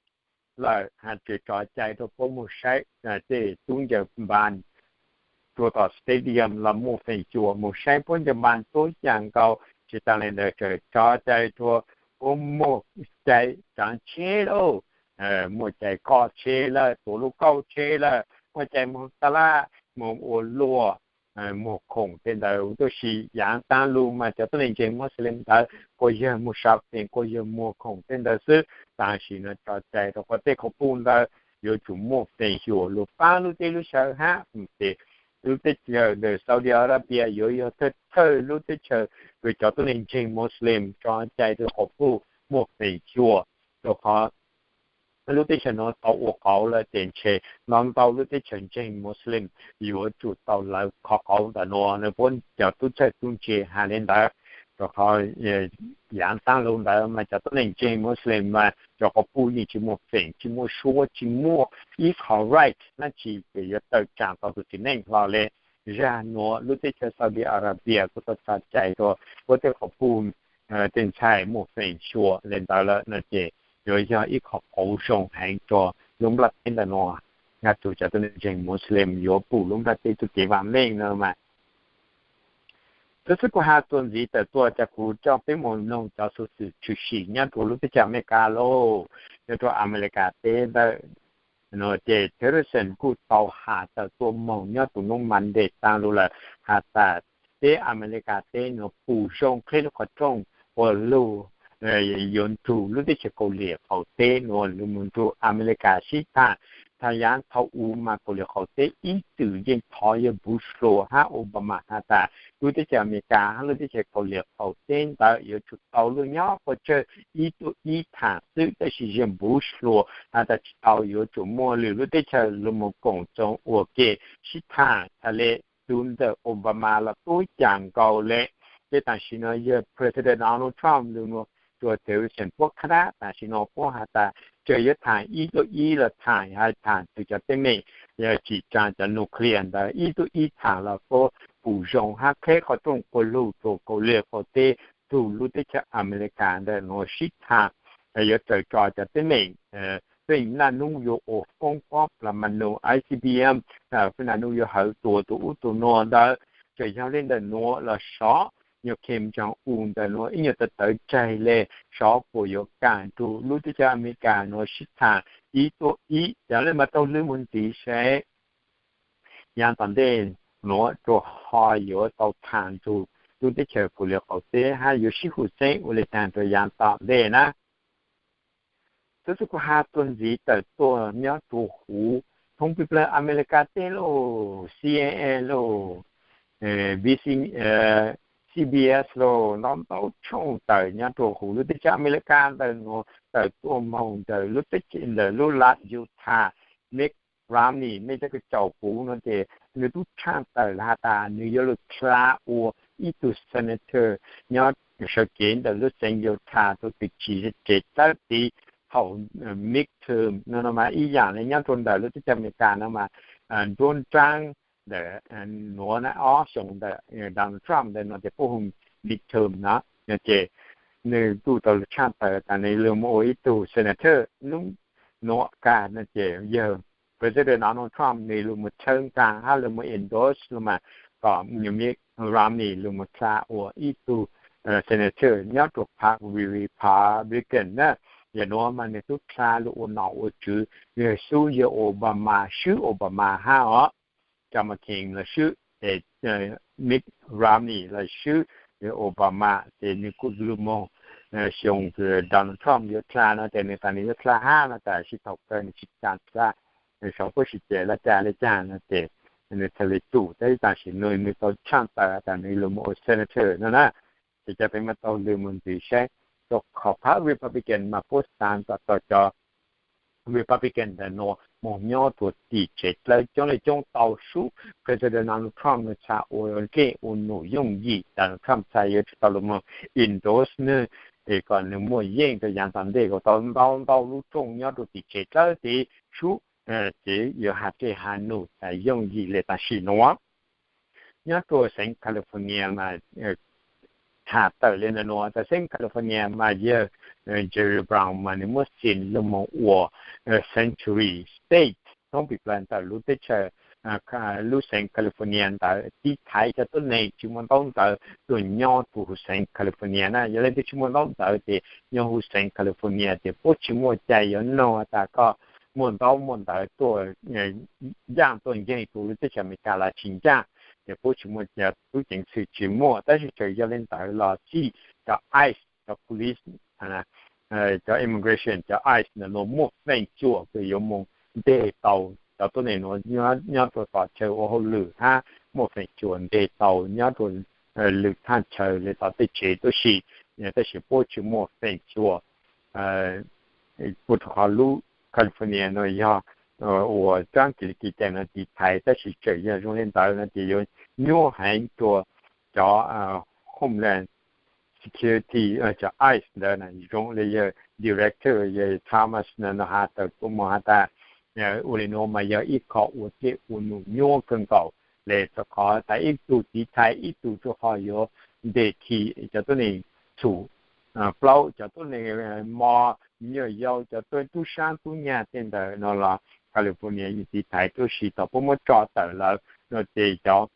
lawm, has tsi tso cai rua puab moog saib tej tub ncaws npas rua tom stadium los muaj feem xyuam mus saib puab ncaws npas tuab yaam nkaus. Tsi taag le ntawd tseem tso cai rua puab muaj cai tsaav tsheb lauj, muaj cai koj tsheb lawm, tuav lub kauj tsheb lawm, muaj cai moog taj laj, moog ua luam, muag khoom tej ntawd. Tab sis yaav taab lug mas cov tuab neeg ntseeg Muslim ntawd kuas yog muag sab pees, kuas yog muag khoom tej ntawd xwb. Tam sim no tso cai rua qhov tej qhov puj ntawd yuav tsum muaj feem xyuam lug paab lub teb lub chaw hab ces lub teb chaws ntawm Saudi Arabia yuav yog thawj thawj lub teb chaws kws cov tuab neeg ntseeg Muslim tso cai rua qhov puj muaj feem xyuam, rua qhov lub teb chaws nuav tau ua qauv lawm ces ntshe ntau ntau lub teb chaws ntseeg Muslim yuav tsum tau lawv qhov qauv ntawm nuav. Nws puab cov tub txawj tub ntse has le ntawd, rua qhov yaav taab lug ntawd mas cov tuab neeg ntseeg Muslim mas rua qhov puj yeej tsi muaj feem, tsi muaj suab, tsi muaj ib qho right dlaab tsi kws yuav tawm tsaam tau tug txiv neej hlo le. Zag nuav lub teb chaws Saudi Arabia kuj tau tso cai rua puab tej qhov puj tej ntxhais muaj feem xyuam le ntawd lawm no ces yuav yog ib qho qauv zoo heev rua lub nplaj teb ntawm nuav. Yog tug cov tuab neeg ntseeg Muslim yuav pum lub nplaj teb tug kev vaam meej no mas. Tub xwb kuv has txuas ntxiv tawm tuaj ca kuv coj peb moog noog cov xuv xwm tshwm sim nyob rua lub teb chaws Amelikas lauj. Nyob rua Amelikas teb ntawm nuav ces Tillerson kuj tau has tawm tuaj moog nyob rua nub Monday taag lug lawm has tas teb Amelikas teb nuav pum zoo qheb lub qhov rooj ua lug yuav nrug lub teb chaws Kauslim qaum teb nuav lug moog nrug Amelikas sib thaam. Thaam yaav thaum u mas Kauslim qaum teb ib txwm yeej thov yawg Bush hluas hab Obama has tas lub teb chaws Amelikas hab lub teb chaws Kauslim qaum teb ntawd yuav tsum tau lug nyob puas tsawg ib tuj ib thaam xwb, tab sis yawg Bush hluas has tas tsi tau, yuav tsum muaj lwm lub teb chaws lug moog koom txoos ua ke sib thaam thaam le tug ntawm Obama los tub caag nkaus le. Ces tam sim no yawg President Donald Trump lug nua rua Tillerson puab khab dab, tam sim no puab has tas tseem yuav thaam ib tuj ib los thaam, hab thaam tug cov teeb meem yog tsim tsaa cov nuclear ntawd ib tuj ib thaam los puab pum zoo hab qheb qhov rooj ua lug rua Kauslim qaum teb tug lub teb chaws Amelikas ntawm nuav sib thaam yuav tawm tso cov teeb meem feem naj nub yuav ua foob pob plamanu, I C B M, feem naj nub yuav hawv tua tus ub tus nuav ntawd. Tseem yog le ntawm nuav los sov, nyuas Kim Jong Un ntawm nuav ib nyuas tawv tawv tseg le, sov puas yuav kaam nrug lub teb chaws Amelikas nuav sib thaam ib tuj ib. Yog le mas taug lw moog ntxiv seb yaav tom ntej nuav rua ho yuav tau thaam nrug lub teb chaws Kauslim qaum teb hab yuav sib hum xeeb ua le caag rua yaav tom ntej na. Tub xwb kuv has txuas ntxiv tawm tuaj nyob rua huv thoob peb plawg Amelikas teb lauj, C N N lauj, B C, C B S lauj, ntau ntau tshooj tawm nyob rua huv lub teb chaws Amelikas ntawm nuav tawm tuaj moog ntawm lub teb chaws ntawm lub lav Utah, Mitt Romney, mej cov kws caum kuv no ces nws tub tshaaj tawm has tas nws yuav lug dlha ua ib tug senator nyob sawv kev ntawm lub xeev Utah rua txuas tsis tsev dlawb tid thaum midterm no mas ib yaam le nyob rua ntawm lub teb chaws Amelikas no mas nruab nraab ntawm nuav na ob xyoo ntawm Donald Trump ntawm no ces puab hu midterm no ces nws kuj tau lug tshaaj tawm tas nws lug moog ua ib tug senator lub nuav kag no ces yawg President Donald Trump nws lug moog tshawb nkaag hab lug moog endorse lug mas kom Mitt Romney lug moog dlha ua ib tug senator nyob rua phaav Republican na. Yog nuav mas nws tub dlha lug ua nom ua tswv, nws xub yawg Obama, swb Obama hab os. John McCain los swb, Mitt Romney los swb Obama, ces nws kuj lug moog xyoo Donald Trump yuav dlha no ces nws tas nws yuav dlha hab no tas sib thaum kawg nws tsis kam dlha, nws xyov puab sim ces lab caag le caag no ces nws txhad le tsum tab tam sim no nws tau tshaaj tawm tas nws lug moog ua senator no na. Ces cov peb mas taug lw moog ntxiv saib rua qhov phaav Republican mas puab xaav kom tau cov Republican ntawm nuav moog nyob rua tim tsev dlawb coob le coob tau sub President Donald Trump nws txhad ua nkeeg ua num yooj yim, Donald Trump txhad yuav tsum tau lug moog endorse nwg es kom nws muaj yeej rua yaav tom ntej kom tau ntau ntau lub rooj nyob rua tim tsev dlawb tid sub, ces yuav has tej has num tas yooj yim le tam sim nuav. Nyob rua xeev California mas tham tawm le ntawm nuav tas xeev California mas yawg Jerry Brown mas nws muab xim lug moog ua sanctuary state thoob pim plawg ntawm lub teb chaws lub xeev California ntawd tiv thaiv cov tuab neeg tsis muaj ntaub ntawv tuaj nyob rua huv xeev California na. Yog leej twg tsis muaj ntaub ntawv ces nyob huv xeev California ces puab tsis muaj cai yuav noog tas koj muaj ntaub muaj ntawv tuaj ncaaj tuaj nceeg rua lub teb chaws Amelikas los tsis ncaaj, ces puab tsis muaj, tub ceev xwm tsis muaj. Tab sis txawm yog le ntawd los xij cov ice, cov police, cov immigration, cov ice ntawm nuav muaj feem xyuam kws yuav moog nteg tau cov tuab neeg nuav nyob rua tom chaw ua hauj lwm hab muaj feem xyuam nteg tau nyob rua lwm thaaj chaw le tom tej tsev tuab si, tab sis puab tsis muaj feem xyuam puab rua qhov lub California nuav yog uas tsaab kev li kev cai nuav tiv thaiv. Tab sis txawm yog zoo le ntawd no ces yuav nyuaj heev rua cov Homeland Security, cov ice ntawd. Zoo le yawg director yawg Thomas no has tawm tuaj moog has tas ua le nuav mas yog ib qho ua dlej ua num nyuaj kawg nkaus le, rua qhov tas ib tug tiv thaiv ib tug rua qhov yuav nteg khi cov tuab neeg txhum, plaub cov tuab neeg mos, nyuam yaus, cov tub saab tub nyag tej ntawd no los California yeej tiv thaiv tuab si. Thaum puab muab tso tawm lawm no ces cov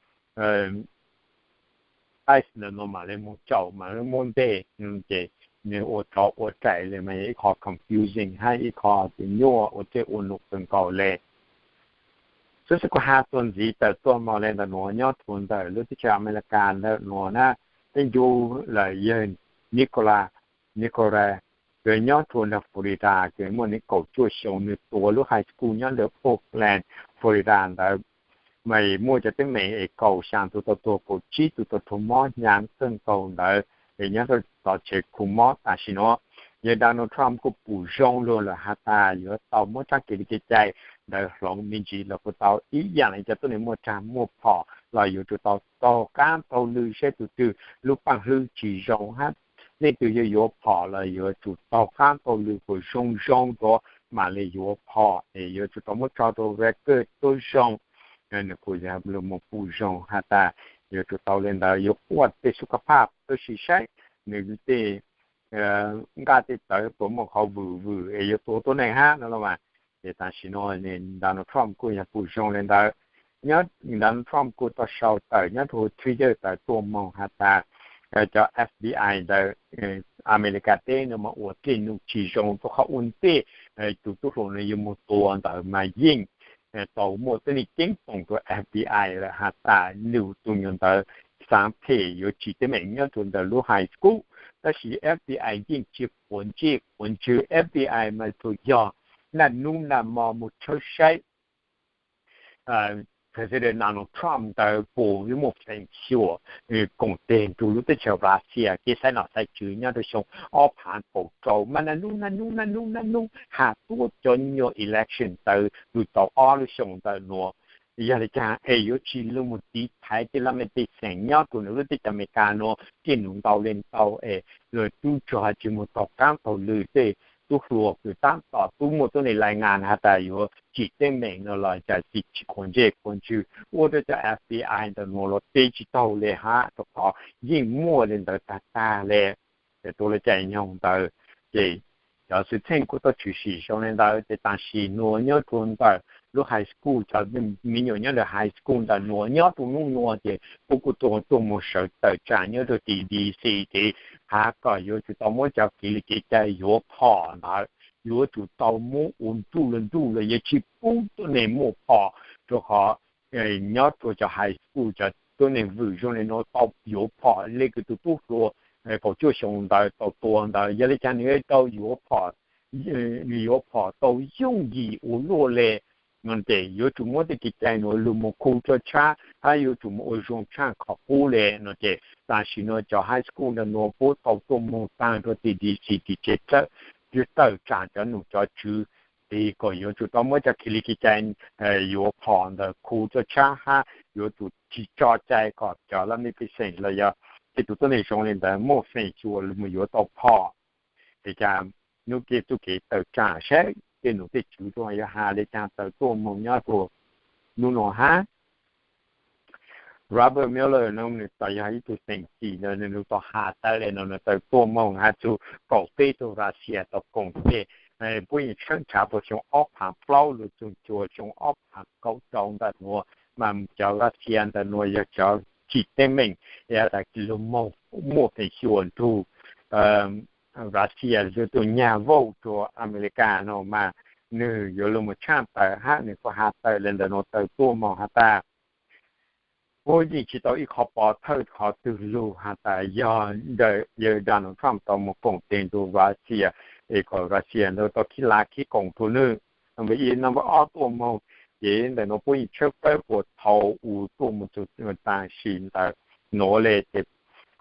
ice ntawd no mam le moog caum mam le muab nteg, ces nwg ua rov ua raim le mas yog ib qho confusing hab ib qho nyuaj ua dlej ua num kawg nkaus le. Xwb xwb kuv has txuas ntxiv tawm tuaj moog le ntawm nuav nyob rua ntawm lub teb chaws Amelikas ntawm nuav na, tej ncu lawm yawg Nicola, Nicola, kws nyob rua nram Florida kws muaj neeg kaum cuaj xyoo, nwg tuav lub high school nyob ntawm Oakland, Florida ntawd mas muaj cov teeb meem es kaum xyaa tug tau tuag, kaum tsib tug tau raug mob hnyav kawg nkaus ntawd es nyob rua tog tsev khu mob tam sim nuav. Yawg Donald Trump kuj pum zoo luag lawm has tas yuav tau muab tsaab kev li kev cai ntawd hloov me ntsis los kuj tau, ib yaam le cov tuab neeg muaj tsaag muaj phom los yuav tsum tau taug qaab taug lw saib tug twg lub paaj hlwb tsis zoo hab leej twg yuav yuav phom los yuav tsum taug qaab taug lw kuas zoo zoo rua mam le yuav phom es yuav tsum tau muab tso rua record tuab zoo. Nwg kuj yog lug moog pum zoo has tas yuav tsum tau le ntawd yuav quaj tej xub ka phaj tuab si saib nwg tej nqaj tej tawv puas muaj qhov vwm vwm es yuav tua tuab neeg hab no los mas. Ces tam sim nuav Donald Trump kuj yog pum zoo le ntawd. Nyob Donald Trump kuj tau sau tawm nyob rua Twitter tawm tuaj moog has tas cov FBI ntawd Amelikas teb no mas ua dlej num tsis zoo rua qhov ua ntej tug tub hluas no yuav moog tua ntawd mas yeej tau muaj tuab neeg ceeb toom rua FBI lawm has tas nws tug nyuas ntawd xaav phem yuav tsim teeb meem nyob rua ntawm lub high school. Tab sis FBI yeej tsis quav ntsej quav ntswg, FBI mas tsuas yog naj nub naj mo moog tshawb saib President Donald Trump ntawd puas muaj feem xyuam koom teg nrug lub teb chaws Russia kev xaiv nom xaiv tswv nyob rua xyoo ob phaav kaum rau. Mas naj nub naj nub naj nub naj nub has tuab cov nyuas election ntawd lug tau ob lub xyoo ntawm nuav. Yog le caag es yuav tsis lug moog tiv thaiv tej laj mej pej xeem nyob rua nws lub teb chaws Amelikas nuav tej num ntau le ntau es luag tub tsuas tsis moog taug qaab taug lw. Tej tub hluas kws taab tom tub muaj tuab neeg lai ngas has tas yuav tsim teeb meem no los cas tsis quav ntsej quav ntswg, ua rua cov FBI ntawm nuav los teb tsis taug le hab rua qhov yeej muaj le ntawd tag tag le. Ces tuav le caij nyoog ntawd ces cov xwm txheej kuj tau tshwm sim zoo le ntawd. Ces tam sim nuav nyob rua ntawm lub high school, cov me nyuam nyob ntawm high school ntawm nuav nyob rua nub nuav ces puab kuj tuaj tuaj moog sawv tawm tsaam nyob rua tim DC ces has kom yuav tsum tau muab cov kev li kev cai yuav phom ntawd yuav tsum tau muab ua nruj lug nruj lug, yuav tsis pub tuab neeg muaj phom, rua qhov nyob rua cov high school cov tuab neeg vwm zoo le nuav tau yuav phom le kws tug tub hluas kaum cuaj xyoo ntawd tau tua ntawd. Yog le caag nws tau yuav phom, nws yuav phom tau yooj yim ua luaj le no ces yuav tsum muab tej kev cai nuav lug moog khu rua tshab hab yuav tsum moog ua zoo tshaj qhov qub le no ces tam sim nuav cov high school ntawm nuav puab tau tuaj moog taag rua tim DC tim tsev tawm tsaam cov num cov tswv, tes kom yuav tsum tau muab cov kev li kev cai yuav phom ntawd khu rua tshab hab yuav tsum tsis tso cai kom cov laj mej pej xeem los yog tej tug tuab neeg zoo le ntawd muaj feem xyuam lug moog yuav tau phom. Es cas nub kev txuj kev tawm tsaam saib tej num tej tswv tuaj yuav has le caag tawm tuaj moog nyob rua nub nuav hab. Robert Mueller no nws tau yog ib tug xeem txim ntawd nws lug tau has tawm le no nws tawm tuaj moog has txug kaum peb tug Russia tau koom teg puab yeej tshawb nrhav puag xyoo ob phav plaub lug txug cuag xyoo ob phav kaum rau ntawm nuav, mas cov Russia ntawm nuav yog cov tsim teeb meem, tas lug moog muaj feem xyuam nrug Russia lug tug nyag vauj rua Amelikas no mas nwg yuav lug moog tshaj tawm hab nwg kuj has tawm le ntawm nuav tawm tuaj moog has tas puab yeej tsi tau ib qho pov thawj qhov twg lug has tas yog yawg Donald Trump tau moog koom teg nrug Russia es kom Russia ntawd tau khib lav khib koom rua nwg. Number ib, number ob tuaj moog, ces ntawm nuav puab yeej tshawb fawb puag thaum u tuaj moog txug tam sim ntawm nuav le ces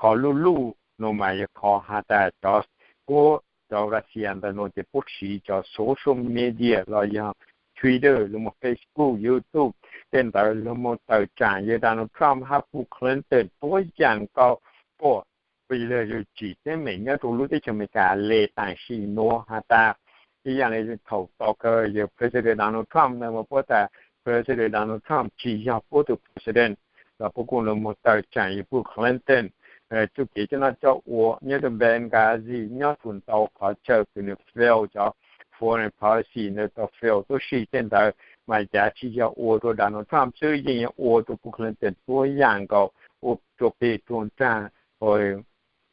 qhov luj luj nuav mas yog qhov has tas cov, puab cov Russia ntawm nuav ces puab siv cov social media los yog Twitter lug moog Facebook, YouTube tej ntawd lug moog tawm tsaam yawg Donald Trump hab puj Clinton tuab yaam nkaus puag, puab yog lug tsim teeb meem nyob rua lub teb chaws Amelikas le tam sim nuav has tas ib yaam le thaum tau kawg yawg President Donald Trump ntawd mas puab tas President Donald Trump tsi yog puab tug president, los puab kuj lug moog tawm tsaam yawg puj Clinton. Txuj kev coj noj coj ua nyob rua Benghazi nyob tug ntau qhov chaw kws nwg fail cov foreign policy ntawd tau fail tuab si tej ntawd mas cav tsi yog ua rua Donald Trump xwb, yeej yog ua rua puj Clinton tuab yaam nkaus, ua rua peg rua nraag.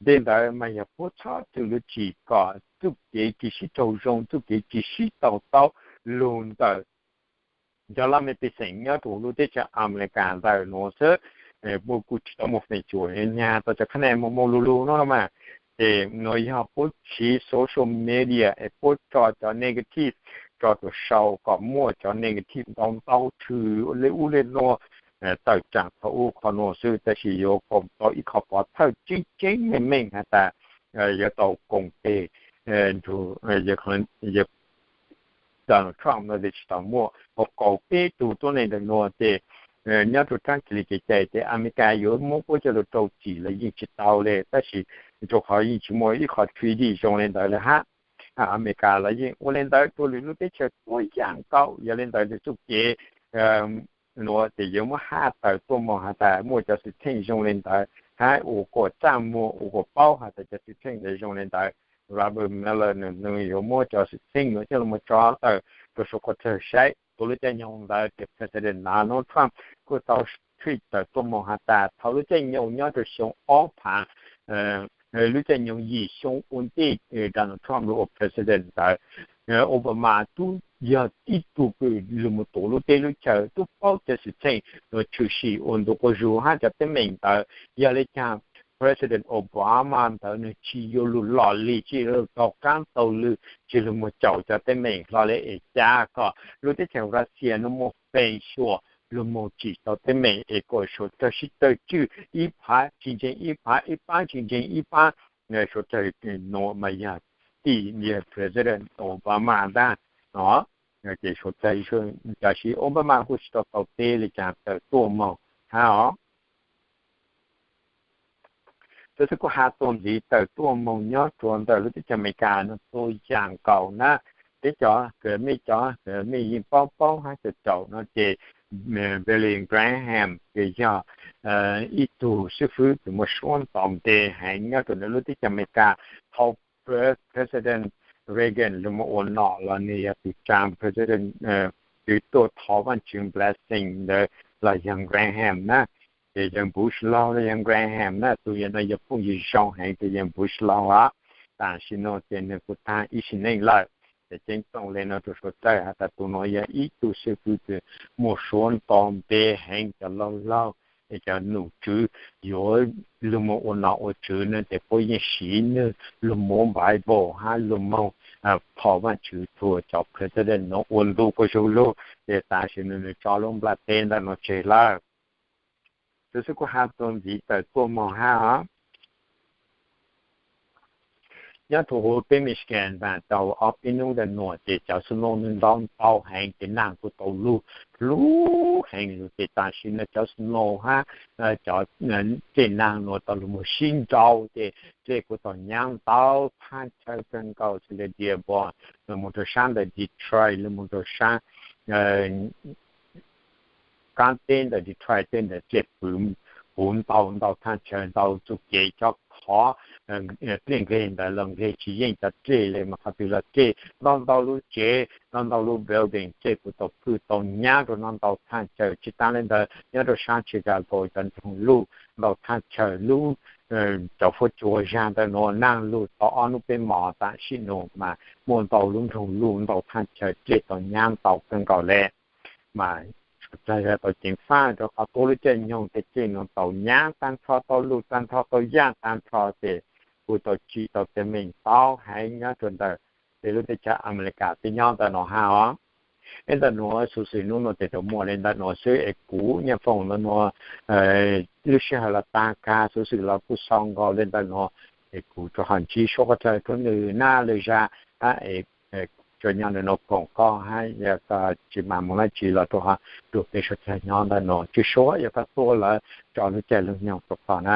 Tej ntawd mas yog puab txhob txwm lug tsim kom txuj kev kis sib raug zoo, txuj kev kis sib to taub lug ntawm cov laj mej pej xeem nyob rua lub teb chaws Amelikas ntawm nuav xwb. Puab kuj tsi tau muaj feem xyuam nyag tau cov qhab nej moog moog lug lug nuav mas, ces nuav yog puab siv social media es puab tso cov negative, tso tuaj sau kom muaj cov negative ntau ntau tshwm le ub le nuav, tawm tsaam thaum ub qhov nuav xwb, tab sis yuav koom tau ib qho pov thawj tseeb tseeb meej meej has tas yuav tau koom teg nrug Donald Trump no ces tsi tau muaj. Hab kaum peb tug tuab neeg ntawm nuav ces nyob rua taab kis li kev cai ces Amelikas yuav muab puab coj lug rau txim los yeej tsi tau le, tab sis rua qhov yeej tsi muaj ib qho treaty zoo le ntawd le hab. Amelikas los yeej ua le ntawd rua lwm lub teb chaws tuab yaam nkaus, yog le ntawd txuj kev nuav ces yuav muab has tawm tuaj moog has tas muaj cov xwm txheej zoo le ntawd, hab ua kuas txaj muag ua kuas paub has tas cov xwm txheej ntawd zoo le ntawd. Robert Mueller nwg yuav muab cov xwm txheej nuav coj lug moog tso tawm rua suav qhov txawg saib. Tau lub caij nyoog ntawd ces President Donald Trump kuj tau tweet tawm tuaj moog has tas thaum lub caij nyoog nyob rua xyoo ob phav, lub caij nyoog yim xyoo ua ntej Donald Trump lug ua president ntawd, Obama tub yog ib tug kws lug moog tuav lub teb lub chaw, tub paub cov xwm txheej nuav tshwm sim ua ntu quas zug hab cov teeb meem ntawd. Yog le caag President Obama ntawd nwg tsi yuav lug lom li, tsi yuav lug taug qaab taug lw, tsi lug moog caum cov teeb meem hlo le es ca kom lub teb chaws Russia nuav muaj feem xyuam lug moog tsim tau teeb meem es kom suav dlawg sib tawg tswj, ib phav tsi ntseeg ib phav, ib paab tsi ntseeg ib paab. Suav dlawg nuav mas yog tim yawg President Obama ntag no, ces suav dlawg, tab sis Obama kuj tsi tau tau teb le caag tawm tuaj moog hab os. Tab sis kuj has txug ntxiv tawm tuaj moog nyob rua ntawm lub teb chaws Amelikas nuav tuab yaam nkaus na, peb cov kws mej cov mej yeej paub paub hab cov caum no ces Billy Graham kws yog ib tug xib fwb kws muaj suab nto npe heev nyob rua ntawm lub teb chaws Amelikas. Thaum President Reagan lug moog ua nom los nwg yog tug tsaa President kws tuaj thov Vaajtswv blessing ntawd los yog Graham na. Ces yawg Bush laug los yog Graham na, tug yawg no yog phooj ywg zoo heev rua yawg Bush laug os. Tam sim no ces nwg kuj taag ib sim neej lawm. Ces ceeb toom le no rua suav dlawg has tas tug nuav yog ib tug xib fwb kws muaj suab nto npe heev, cov laug laug es cov nom tswv yuav lug moog ua nom ua tswv no ces puab yeej siv nwg lug muab Bible hab lug moog thov Vaajtswv rua cov president nuav ua ntu quas zug lug. Ces tam sim no nwg tso lub nplaj teb ntawm no tseg lawm. Tab sis kuj has txug ntxiv tawm tuaj moog hab os. Nyob rua huv peb Michigan mas tau ob peb nub ntawm nuav ces cov snow nwg ntau ntau heev ces naag kuj tau lug lug heev lug ces tam sim no cov snow hab cov dlej naag nuav tau lug moog sib nrau ces dlej kuj tau nyab ntau thaaj chaw kawg nkaus xws le Dearborn lug moog rua saab ntawm Detroit lug moog rua saab kaab teb ntawm Detroit tej ntawd dlej puv ntau ntau thaaj chaw ntau txuj kev cob qhov pov pliaj nkeeg ntawd los nkeeg tsis yeej cov reg li mas qhov twg los reg, ntau ntau lub tsev, ntau ntau lub building reg kuj tau phwj tau nyab rau no ntau thaj chaw. Tsis tas li ntawd nyob rau sab Chicago cov nroog luj ntau thaj chaw lub cov fuab cua zag ntawm nuav nag lug tau ob nub peb mos tam sim nuav mas muaj ntau lub nroog luj ntau thaj chaw reg tau nyab ntau kawg nkaus le. Mas tau ceev faj rau qhov tuab lub caij nyoog tej reg nuav tau nyab tag nrho, tau luj tag nrho, tau yaj tag nrho ces kuj tau tsim tau tej meej taub haiv nyob rau ntawm peb lub teb chaws Amelikas peb nyob ntawm nuav hab os. Ib ntawm nuav xuv xwm nub nuav tes rau muaj li ntawm nuav xwb es kuv Nyiaj Foom ntawm nuav lub sij hawm los tag kag xuv xwm los kuj xaus nkaus li ntawm nuav es kuv rov ho ntsib suab qhov chaw rua nwg nab lwm zag hab es tsuas nyob ntawm nuav koom koj hab yog koj tsis mam moog dlaab tsi los rau ho rua peb suav dlawg nyob ntawm nuav tswj suab yog koj tuaj lawm tso lub caij lub nyoog rua koj na.